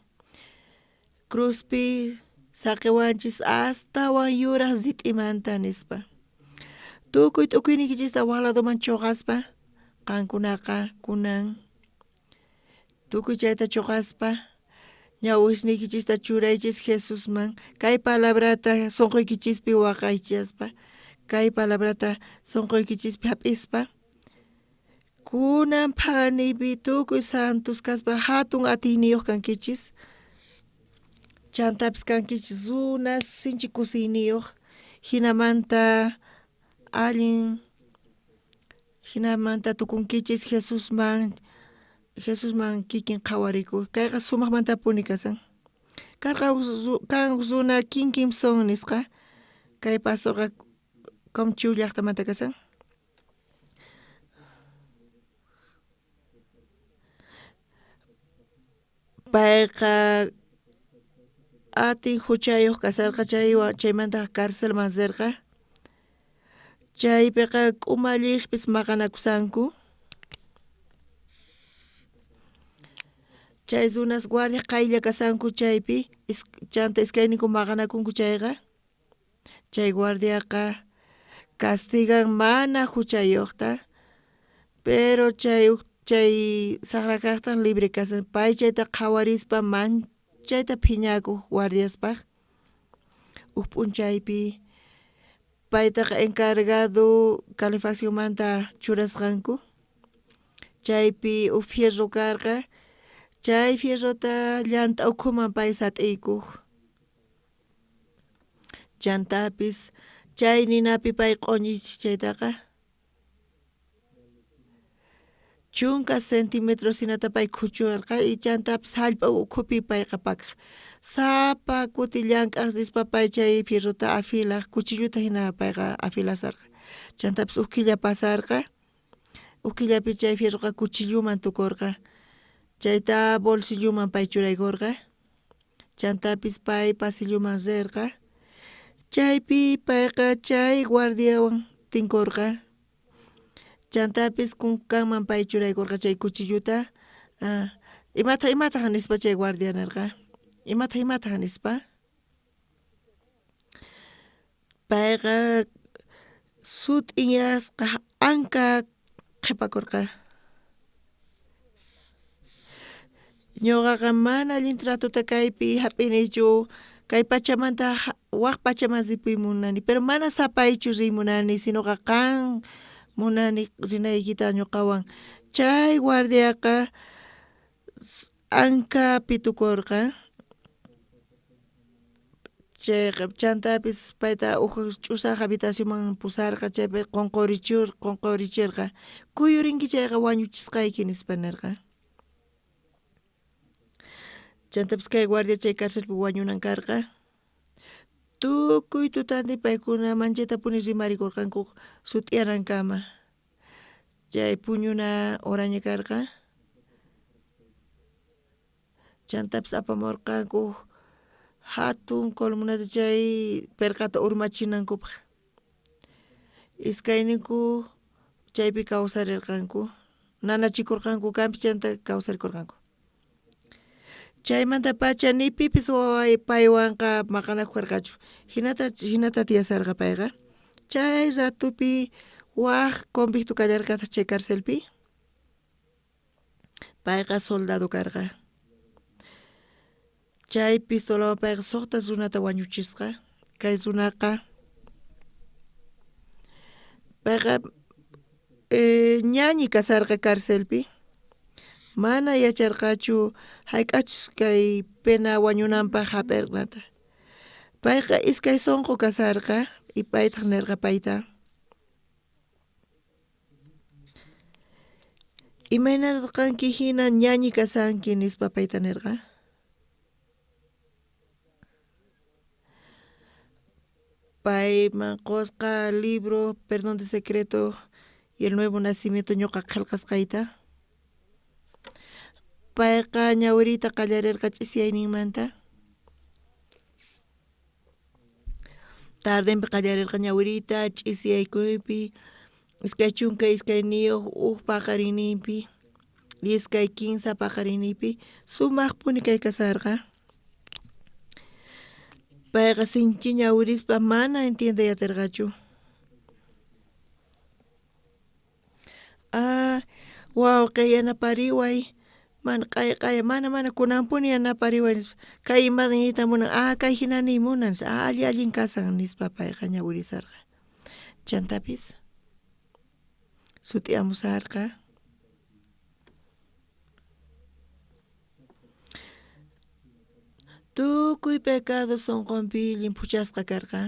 Speaker 2: cruzpi saqiwanchis astawan yuraq rit'imanta nispa. Tukuy t'ukuyniykichista waq ladoman chuqaspa qankunaqa kunan tukuy chayta chuqaspa ñawisniykichista churaychis Jesusman kay palabrata sonqoykichispi waqaychaspa kay palabrata sonqoykichispi hap'ispa kunan phaniypi tukuy santos kaspa hatun atiyniyuq kankichis. Chantapis kankichis runas sinchi kusiyniyuq hinamanta allin hinamanta tukunkichis Jesusman Jesusman kikin qhawarikuq. Kayqa sumaqmantapuni kasan. Karqa kan runa King Kimson nisqa kay pastorqa Comchu llaqtamanta kasan. Payqa atin juchayoj kasharqa chaywan chaymantaj carcelman rerqa. Chaypeqa k'umallejpis maqanakusanku. Chay runas guardia qaylla kasanku chaypi chanta iskayninku maqanakunku chayqa chay guardiaqa castigan mana juchayojta, pero chay uj chay sajra kajtaj libre kashan pay chayta qhawarispa manchayta phiñakoj guardiaspaj. Uj p'unchaypi paytaqa encargado calefaccionmanta churasqanku chaypi uj fierro karqa chay fierrota llant'a ukhuman pay sat'iykoj chantapis chay ninapi pay q'oñichis chaytaqa 10 centimetros jinata pay khuchurqa y chantapis jallp'a ukhupi payqa pakaj sapa kuti llank'aj rispa pay chay fierrota afilaj cuchilluta jina payqa afilasarqa chantapis uj killa pasarqa uj killapi chay fierroqa cuchilluman tukorqa chayta bolsilluman pay churaykorqa chantapis pay pasilluman rerqa chaypi payqa chay guardiawan tinkorqa chantapis kunkanman pay churaykorqa chay cuchilluta imataj imataj nispa chay guardia nerqa imataj imataj nispa payqa sut'inyasqa anka qhepakorqa. Ñoqaqa mana allin tratota kaypi jap'inichu kay pachamanta waj pachaman ripuy munani pero mana sapaychu riy munani sinoqa qan munani rinaykita ñoqawan chay guardiaqa ankapi tukorqa chayqa chantapis payta uj ch'usaj habitacionman pusarqa chaypi qonqoricherqa kuyurinki chayqa wañuchisqayki nispa nerqa. Chantapis kay guardia chay carcelpi wañunan karqa tukuy tutantin paykuna manchaytapuni rimarikorqanku sut'iyanankama chay puñuna horaña karqa chantapis apamorqanku jatun columnata chay perqata urmachinankupaj iskayninku chaypi kawsarerqanku nanachikorqanku kanpis chanta kawsarikorqanku. Chaymantapacha ni pipis paywanqa maqanakoj karqachu jinata jinata tiyasharqa payqa chay ratopi waj convicto kallarqataj chay carcelpi payqa soldado karqa chay pistolawan payqa sojta runata wañuchisqa kay runaqa payqa ñañi kasharqa carcelpi mana yacharqachu jayk'achus kay pena wañunanpaj jap'irqanata payqa iskay sonqo kasharqa y paytaj nerqa payta imaynatataj qanki jina ñañi kashanki nispa payta nerqa payman qosqa libro Perdón de Secreto y el Nuevo Nacimiento ñoqa qhelqasqayta payqa ñawiriyta qallarerqa ch'isiyayninmanta tardenpi qallarerqa ñawiriyta ch'isiyaykuypi 22 uj paqarinninpi 23 paqarinninpi sumajpuni kay kasharqa payqa sinchi ñawirispa mana entiendey aterqachu wawqey yanapariway mana q'aya q'aya mana mana kunanpuni yanapariway nispa kay ima niyta munan kay jina niy munan nispa alli allin kashan nispa payqa ñawirisharqa chantapis sut'iyamusharqa tukuy pecado sonqonpi llimphuchasqa karqa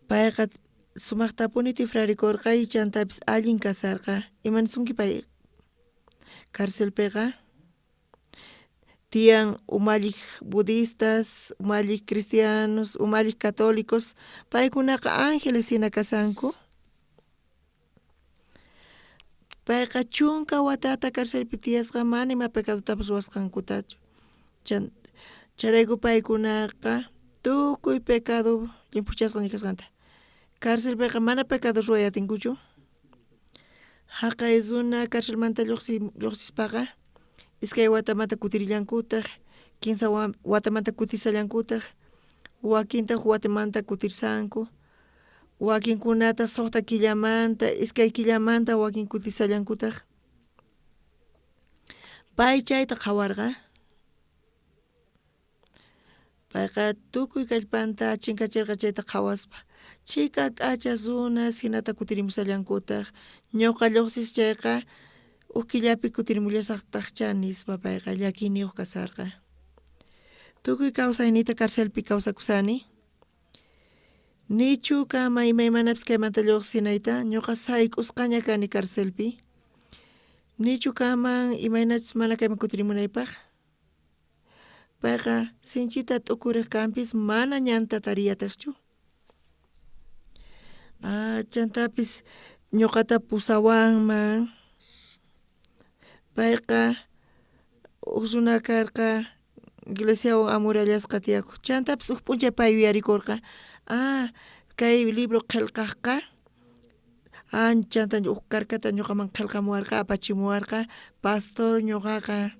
Speaker 2: payqa sumajtapuni tifrarikorqa y chantapis allin kasharqa imanisunki pay carcelpeqa tiyan umallej budistas umallej cristianos umallej católicos paykunaqa ángeles jina kashanku. Payqa 10 watata carcelpi tiyasqa mana ima pecadotapas ruwasqankutachu. Chayrayku paykunaqa tukuy pecado llimphuchasqa kasqanta. Carcelpiqa mana pecado ruway atinkuchu. Jaqay runa carcelmanta lluqsispaqa 2 watamanta kutirillankutaq, 3 watamanta kutisallankutaq, wakintaq watamanta kutirsanku, wakinkunata 6 killamanta, 2 killamanta wakin kutisallankutaq. Pay chayta qhawarqa. Payqa tukuy kallpanta chinkachirqa chayta qhawaspa. Chhika k'acha runas hinata kutirimusallankutaq. Ñuqa lluqsis chayqa uj killapi kutirimullasaqtaqcha nispa payqa llakiyniyuq kasarqa. Tukuy kawsayniyta carcelpi kawsakusani. Nichu kama imaymanapis kaymanta lluqsinayta, ñuqa sayk'usqaña kani carcelpi. Nichu kaman imaynachus mana kayman kutirimunaypaq. Payqa sinchita t'ukuriq kanpis mana ñanta tariyatiqchu. Chantapis ñuqata pusawanman. Payqa uj runa karqa iglesiawan amurallasqa tiyakuq. Chantapis uj p'unchay pay yuyarikurqa, kay libro qillqaqqa chanta uj karkata ñuqaman qillqamuwarqa, apachimuwarqa pastor ñuqaqa.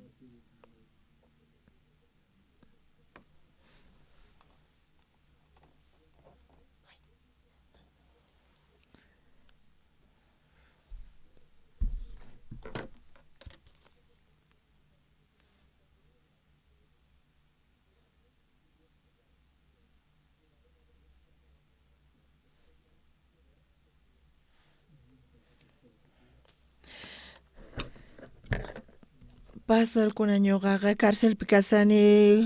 Speaker 2: Pastorkuna ñuqaqa carcelpi kasani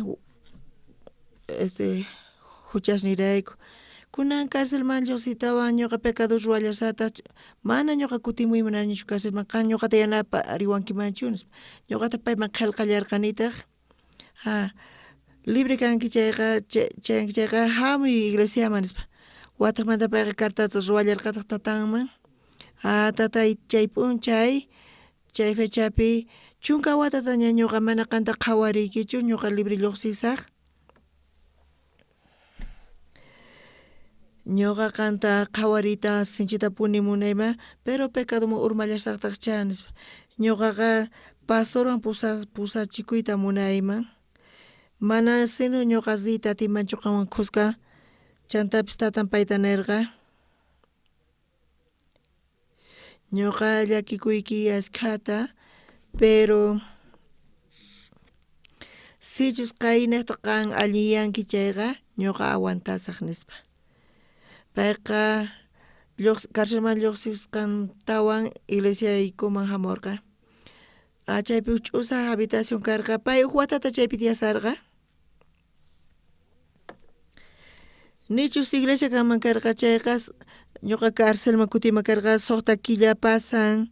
Speaker 2: huchasniyrayku. Kunan carcelman lluqsiytawan ñuqa pecado ruwallasataq, mana ñuqa kutimuy munanichu carcelman, qan ñuqata yanapariwankimanchu nispa. Ñuqata payman qillqallarqanitaq. Libre kanki chayqa, chayanki chayqa hamuy iglesiaman nispa. Wataqmanta payqa cartata ruwallarqataq tatanman. Tatay chay p'unchay chay fechapi 10 watataña ñuqa mana qanta qhawariykichu, ñuqa libre lluqsisaq. Ñuqa qanta qhawariyta sinchitapuni munayman, pero pecadoman urmallasaqtaqcha nispa. Ñuqaqa pastorwan pusachikuyta munayman. Mana sino ñuqa riyta atiymanchu qanwan khuska. Chantapis tatan payta nirqa. Ñuqa llakikuyki askhata, pero sichus qaynejta qan alliyanki chayqa ñuqa aguantasaq nispa. Payqa carcelman lluqsisqantawan iglesiaykuman hamurqa. Chaypi uj ch'usaq habitación karqa, pay uj watata chaypi tiyasarqa. Nichus iglesia kanman karqa chayqa ñuqa carcelman kutiyman karqa 6 killa pasan,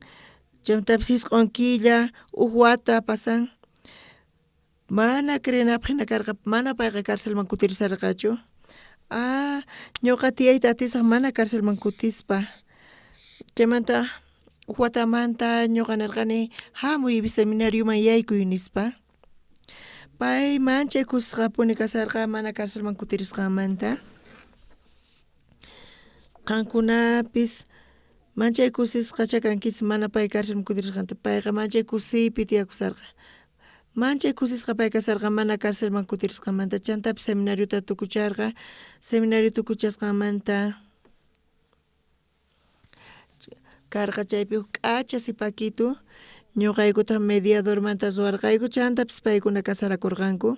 Speaker 2: chantapis 9 killa, uj wata pasan. Mana creenapaq hina karqa, mana payqa carcelman kutirisarqachu. Ñuqa tiyayta atisaq mana carcelman kutispa. Chaymanta uj watamanta ñuqa nirqani hamuy seminarioman yaykuy nispa. Pay manchay kusisqapuni kasarqa mana carcelman kutirisqanmanta. Qankunapis manchay kusisqacha kankichis mana pay carcelman kutirisqanta. Payqa manchay kusiypi tiyakusarqa. Manchay kusisqa pay kasarqa mana carcelman kutirisqanmanta. Chantapis seminariota tukucharqa. Seminario tukuchasqanmanta karqa chaypi uj k'acha sipakitu. Ñuqaykutaq mediadormanta ruwarqayku, chantapis paykuna casarakurqanku.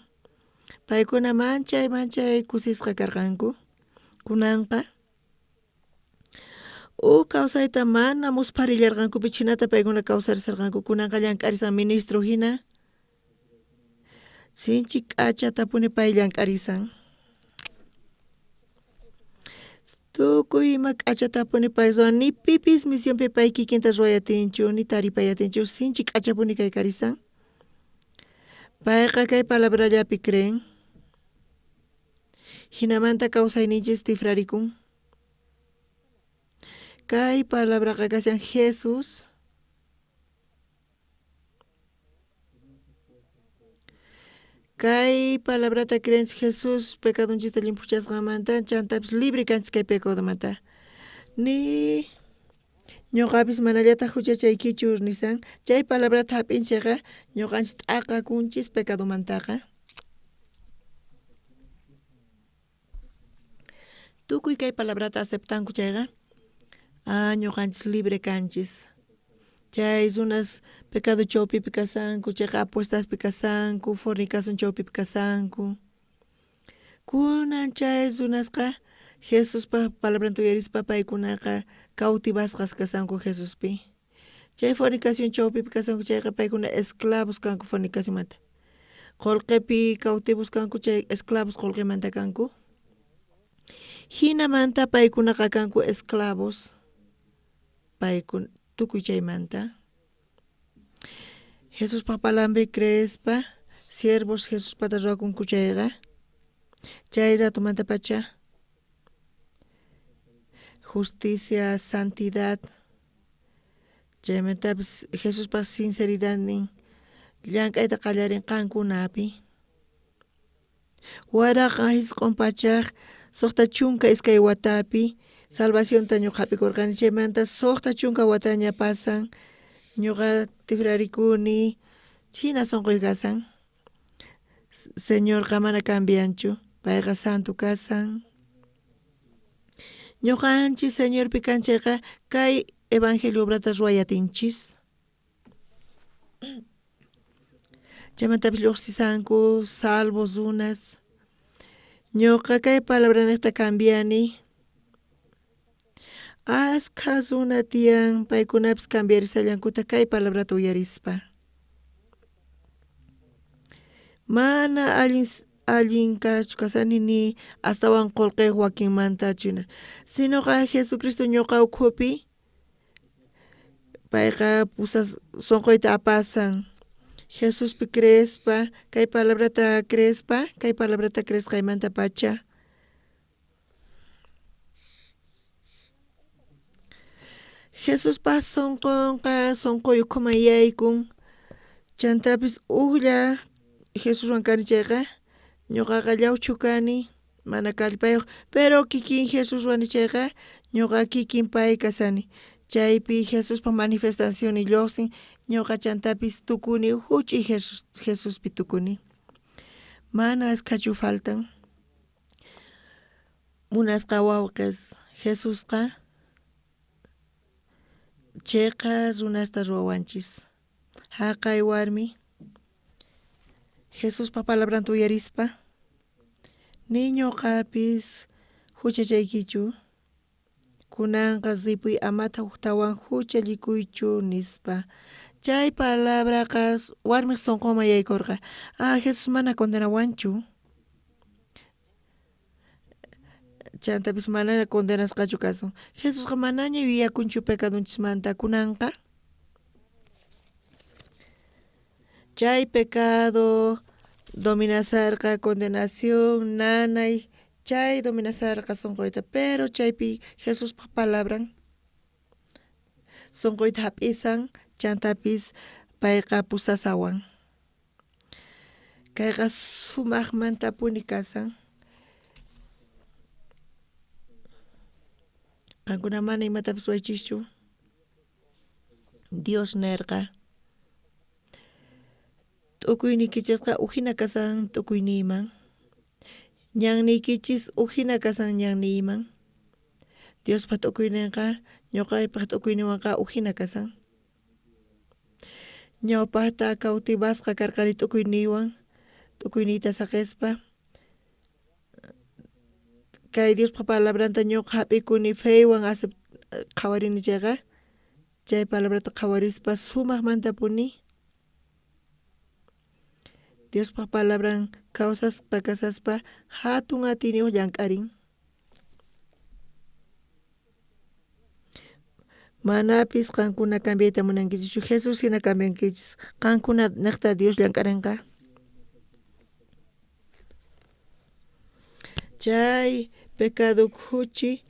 Speaker 2: Paykuna manchay manchay kusisqa karqanku. Kunanqa uj kawsayta mana muspharillarqankupi chinata paykuna kawsarisarqanku. Kunanqa llank'arisan ministro hina. Sinchi k'achatapuni pay llank'arisan. Tukuy ima k'achatapuni pay ruwan, ni pipis misionpi pay kikinta ruwayatinchu, ni taripayatinchu, sinchi k'achapuni kay karisan. Payqa kay palabrallapi creen. Hinamanta kawsayninchis tifrarikun. Kay palabraqa kashan Jesús. Kay palabrata creenchis Jesús pecadonchista llimphuchasqanmanta, chantapis libre kanchis kay pecadomanta. Ni ñuqapis manallataq huchachaykichu nisan, chay palabrata hap'inchikqa ñuqanchis t'aqakunchis pecadomantaqa. Tukuy kay palabrata aceptanku chayqa, ñuqanchis libre kanchis. Chay runas pecado chawpipi kasanku, chayqa apuestaspi kasanku, fornicación chawpipi kasanku. Kunan chay runasqa Jesuspa palabranta uyarispa paykunaqa cautivasqas kasanku Jesuspi. Chay fornicación chawpipi kasanku chayqa paykuna esclavos kanku fornicacionmanta. Qullqipi cautivos kanku chay esclavos qullqimanta kanku. Hinamanta paykunaqa kanku esclavos paykuna tukuy chaymanta. Jesuspa palabranpi creespa siervos Jesuspata ruwakunku chayqa chay ratomantapacha justicia, santidad, chaymantapis Jesuspa sinceridadnin llank'ayta qallarin qankunapi. 1962 watapi salvacionta ñuqa hap'ikurqani, chaymanta 60 wataña pasan, ñuqa tikrarikuni, hina sunquy kasan. Señorqa mana cambianchu, payqa santo kasan. Ñuqanchis Señorpi kanchayqa kay evangelio obrata ruway atinchis. Chaymantapis lluqsisanku salvos runas. Ñuqa kay palabranejta cambiani. Askha runa tiyan paykunapis cambiarisallankuta kay palabrata uyarispa. Mana allin kachu kasani ni astawan qullqiyuq wakinmantachu, sinoqa Jesucristo ñuqa ukhupi payqa pusas sunquyta apasan. Jesuspi creespa, kay palabrata creespa, kay palabrata creesqaymantapacha. Jesuspa sunqunqa sunquy ukhuman yaykun, chantapis ujlla Jesuswan kani chayqa ñuqaqa llawchu kani, mana kallpayuq, pero kikin Jesuswan chayqa ñuqa kikin pay kasani. Chaypi Jesuspa manifestacionnin lluqsin, ñuqa chantapis tukuni huch'uy Jesuspi tukuni. Mana askhachu faltan. Munasqa wawqis, Jesusqa chiqa runasta ruwawanchis. Haqay warmi Jesuspa palabranta uyarispa ni ñuqapis huchachaykichu, kunanqa ripuy amata huktawan huchallikuychu nispa. Chay palabraqa warmiq sunqunman yaykurqa. Jesús mana condenawanchu. Chantapis mana condenasqachu kasun. Jesusqa manaña yuyakunchu pecadonchismanta kunanqa. Chay pecado dominasarqa condenación, nanay, chay dominasarqa sunquyta, pero chaypi Jesuspa palabran sunquyta hap'isan, chantapis payqa pusasawan. Kayqa sumaqmantapuni kasan. Qankuna mana imatapis ruwaychischu. Dios nerqa t'ukuyniykichisqa ujina kasan t'ukuyniyman, ñanniykichis ujina kasan ñanniyman. Diospa t'ukuyninqa ñuqaypaq t'ukuyninwanqa ujina kasan. Ñawpaqta cautivasqa karqani t'ukuyniywan, t'ukuyniyta saqispa. Kay Diospa palabranta ñuqa hap'ikuni feywan qhawarini chayqa, chay palabrata qhawarispa sumaqmantapuni Diospa palabran kawsasqa kasaspa hatun atiyniyuq llank'arin. Manapis qankuna cambiayta munankichischu, Jesús hina cambiankichis. Qankuna niqta Dios llank'arinqa. Chay pecado khuchi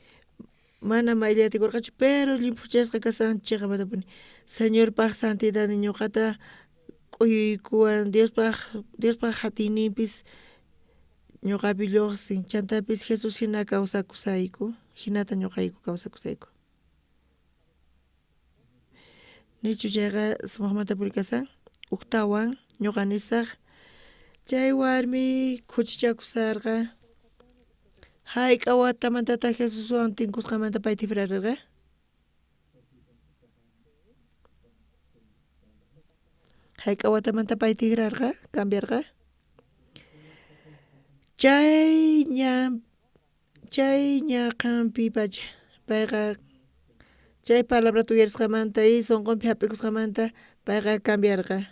Speaker 2: mana mayllayatikurqachu, pero llimphuchasqa kasan chiqamantapuni. Señorpaq santidadnin ñuqata k'uyuykuwan Diospaj atiyninpis ñoqapi llojsin, chantapis Jesús jina kawsakusayku, jinata ñoqayku kawsakusayku. Nichu chayqa sumajmantapuni kasan? Ujtawan ñoqa nisaj, chay warmi khuchichakusarqa, hayk'a watamantataq Jesuswan tinkusqamanta pay tijrarerqa? Hayk'a watamanta pay tijrarqa, cambiarqa? Chay ñaqanpi pacha payqa chay palabrata uyarisqamanta y sonqonpi hap'ikusqamanta payqa cambiarqa.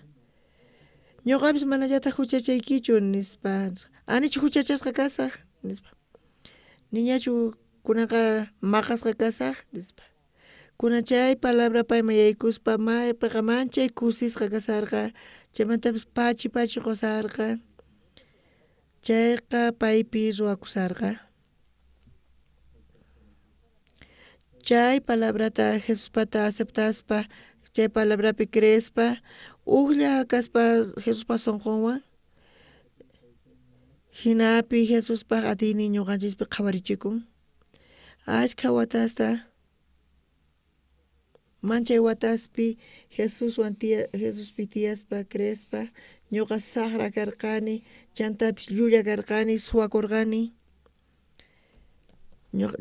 Speaker 2: Ñoqapis manallataq huchachaykichu nispa, anichu huchachasqa kasaq nispa, niñachu kunanqa maqasqa kasaq nispa. Kunan chay palabra payman yaykuspa payqa manchay kusisqa kasarqa, chaymantapis pachi pachi qosarqa, chayqa paypi ruwakusarqa. Chay palabrata Jesuspata aceptaspa, chay palabrapi creespa, ujlla kaspa Jesuspa sonqonwan, jinapi Jesuspaj atiynin ñuqanchispi qhawarichikun. Ashkha watasta, manchay wataspi Jesuswan Jesuspi tiyaspa creespa, ñuqa saqra karqani, chantapis llulla karqani, suwakurqani,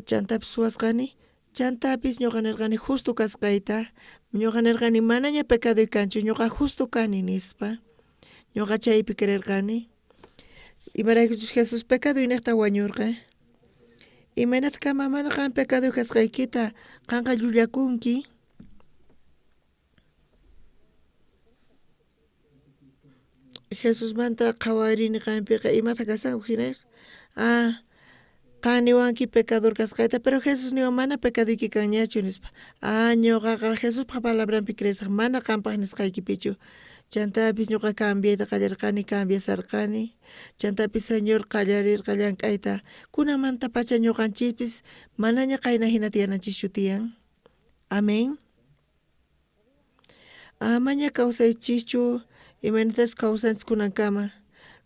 Speaker 2: chantapis suwasqani, chantapis ñuqa nirqani justo kasqayta, ñuqa nirqani manaña pecadoy kanchu, ñuqa justo kani nispa, ñuqa chaypi creerqani. Imaraykuchus Jesús pecadoynejta wañurqa. Imaynata kama mana qan pecadoy kasqaykita, qanqa llullakunki. Jesusmanta qhawarini qanpiqa imata kasanku hina. Ah, qan niwanki pecador kasqayta, pero Jesús niwan mana pecadoyki kanñachu nispa. Ah, ñuqaqa Jesuspaj palabranpi creesaj, mana qanpaj nisqaykipichu. Chantapis ñuqa cambiayta qallarqani, cambiasarqani. Chantapis Señor qallarirqa llank'ayta. Kunamantapacha ñuqanchispis manaña qayna hina tiyananchischu tiyan. Amén. Amaña kawsaychischu imaynatas kawsanchis kunankama.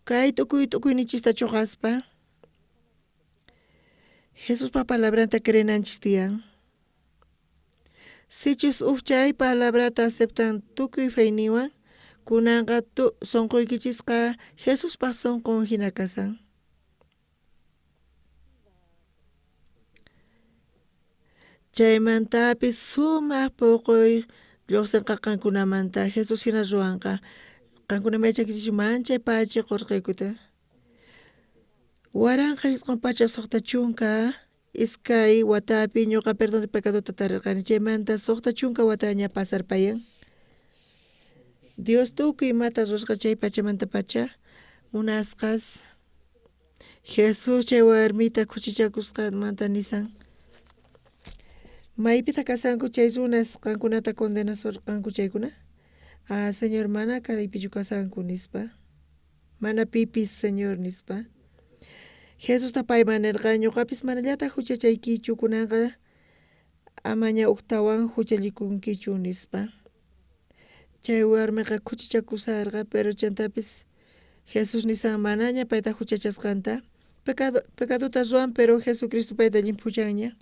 Speaker 2: Kay tukuy tukuyninchista chuqaspa Jesuspa palabranta creenanchis tiyan. Sichus uj chay palabrata aceptan tukuy feyniwan, kunanqa sonqoykichisqa Jesuspa sonqon hina kasan. Chaymantapis sumaq puquy lluqsinqa qankunamanta Jesús hina ruwanqa. Qankunaman yachankichischu manchay pachi qurqaykuta. 1962 watapi ñuqa perdón de pecadota tarirqani, chaymanta 60 wataña pasarpayan. Dios tukuy imata ruwasqa chay pachamanta pacha munasqas Jesús chay warmita khuchichakusqanmanta nisan. Maypitaq kasanku chay runas qankunata condenasurqanku chaykuna? Ah, Señor, mana kaypichu kasanku nispa. Mana pipis, Señor, nispa. Jesusta payman nirqa, ñuqapis manallataq huchachaykichu kunanqa amaña ujtawan huchallikunkichu nispa. Chay warmiqa khuchichakusarqa, pero chantapis Jesús nisan manaña payta huchachasqanta. Pecadota ruwan, pero Jesucristo payta llimphuchanña.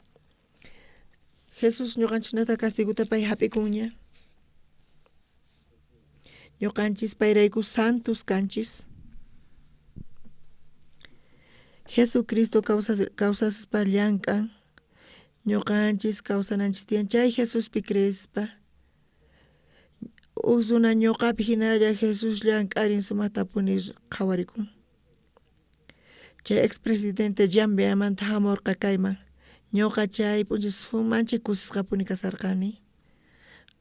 Speaker 2: Jesús ñuqanchisnata castigota pay hap'ikunña. Ñuqanchis payrayku santos kanchis. Jesucristo kawsaspa llank'an. Ñuqanchis kawsananchis tiyan chay Jesuspi creespa. Uj runa ñuqapi hinalla Jesús llank'arin sumaqtapuni qhawarikun. Chay expresidente Zambiamanta hamurqa kayman. Ñuqa chay p'unchay sumanchay kusisqapuni kasarqani.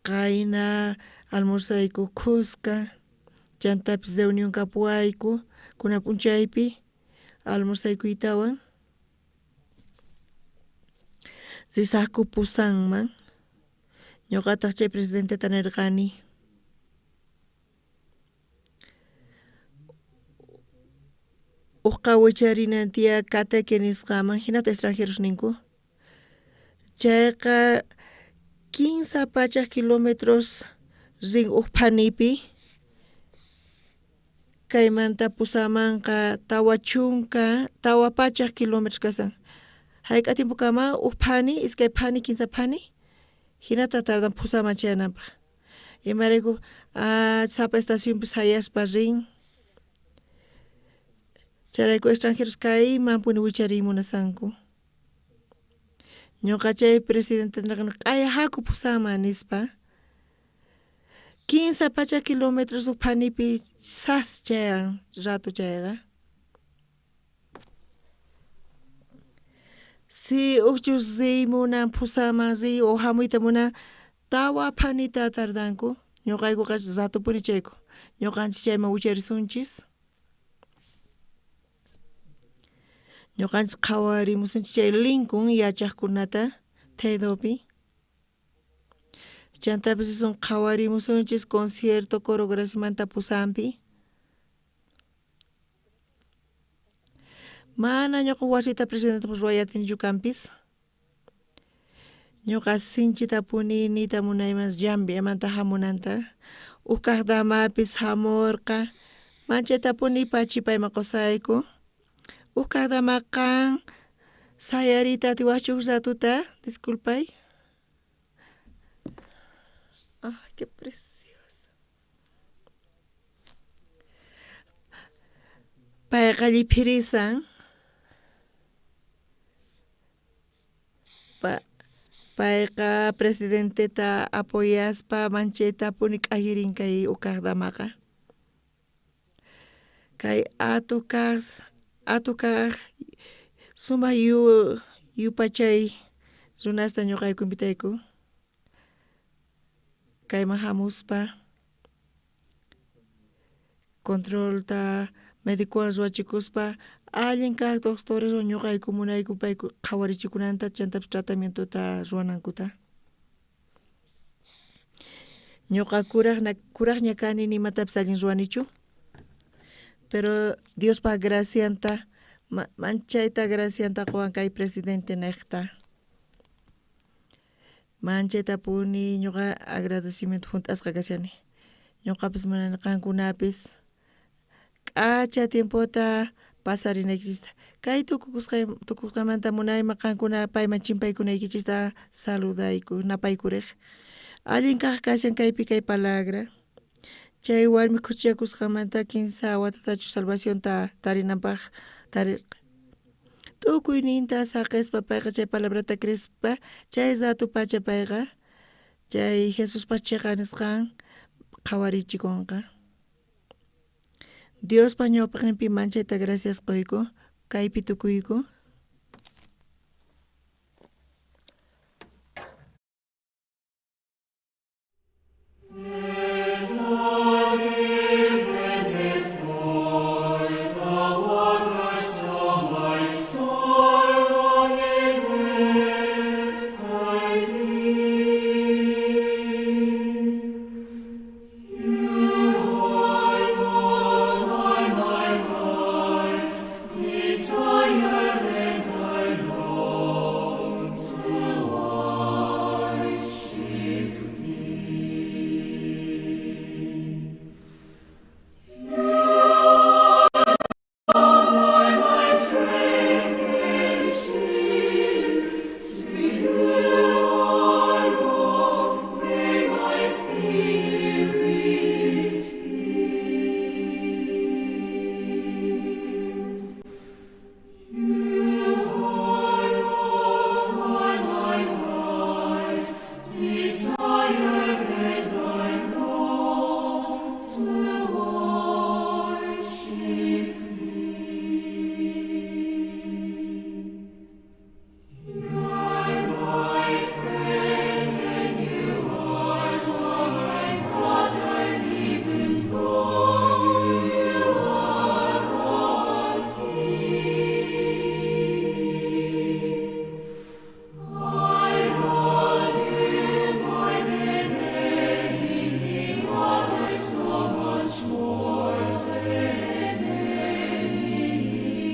Speaker 2: Qayna almorzayku khuska, chantapis reunión kapuwayku kunan p'unchaypi almorzaykuytawan risaqku Pusanman. Ñuqataq chay presidenteta nirqani. Uqqa wicharinan tiya Cateque nisqaman, hinata extranjeros ninku. Chayqa 300 kilómetros rin uj phanipi. Kaymanta Pusamanqa 40, 400 kilómetros kasan. Hayk'a tiempokama uj phani, iskay phani, kinsa phani, hinata tardan Pusaman chayananpaq. Imarayku sapa estacionpi sayaspa rin. Chayrayku extranjeros kaymanpuni wichariy munasanku. Ñuqa chay presidente nirqani q'aya haku Pusaman nispa. 300 kilómetros uj phanipi sas chayan rato chayqa. Si ujchus riy munan Pusaman riy o hamuyta munan 4 phanita tardanku, ñuqaykuqa ratopuni chayku. Ñuqanchis chayman wicharisunchis. Ñuqanchis qhawarimusunchis chay Lincoln yachaqkunata Teidopi. Chantapis risun qhawarimusunchis concierto coreografiamanta Pusampi. Mana ñuqa wasita presidentepaq ruway atinichu kanpis. Ñuqa sinchitapuni niyta munayman Llambiamanta hamunanta. Uj kaq damapis hamurqa manchaytapuni pachi payman qusayku. Uj kaq dama qan sayariyta atiwaqchu uj ratuta, disculpay. Ay, qué precioso. Payqa lliphirisan. Payqa presidenteta apoyaspa manchaytapuni k'ajirin kay uj kaq damaqa. Kay atukaq sumaq yupachay runasta ñuqayku invitayku. Kayman hamuspa controlta médicowan ruwachikuspa allin kaq doctoreswan ñuqayku munayku payku qhawarichikunanta chantapis tratamientota ruwanankuta. Ñuqa kuraqña kani nimatapis allin ruwanichu, pero Diospaq gracianta manchayta gracianta quwan kay presidente niqta. Manchaytapuni ñuqa agradecimiento hunt'asqa kashani. Ñuqapis munani qankunapis k'acha tiempota pasarinaykichista. Kay tukusqaymanta munayman qankuna payman chimpaykunaykichista saludayku, napaykurej. Allin kaq kashan kaypi kay palabra. Chay warmi khuchichakusqanmanta 3 watatachu salvacionta tarinanpaq tarirqa. Tukuyninta saqespa payqa chay palabrata creespa chay rato pacha payqa chay Jesuspaq chiqa nisqan qhawarichikunqa. Diospa ñawpaqninpi manchayta gracias quyku, kaypi tukuyku.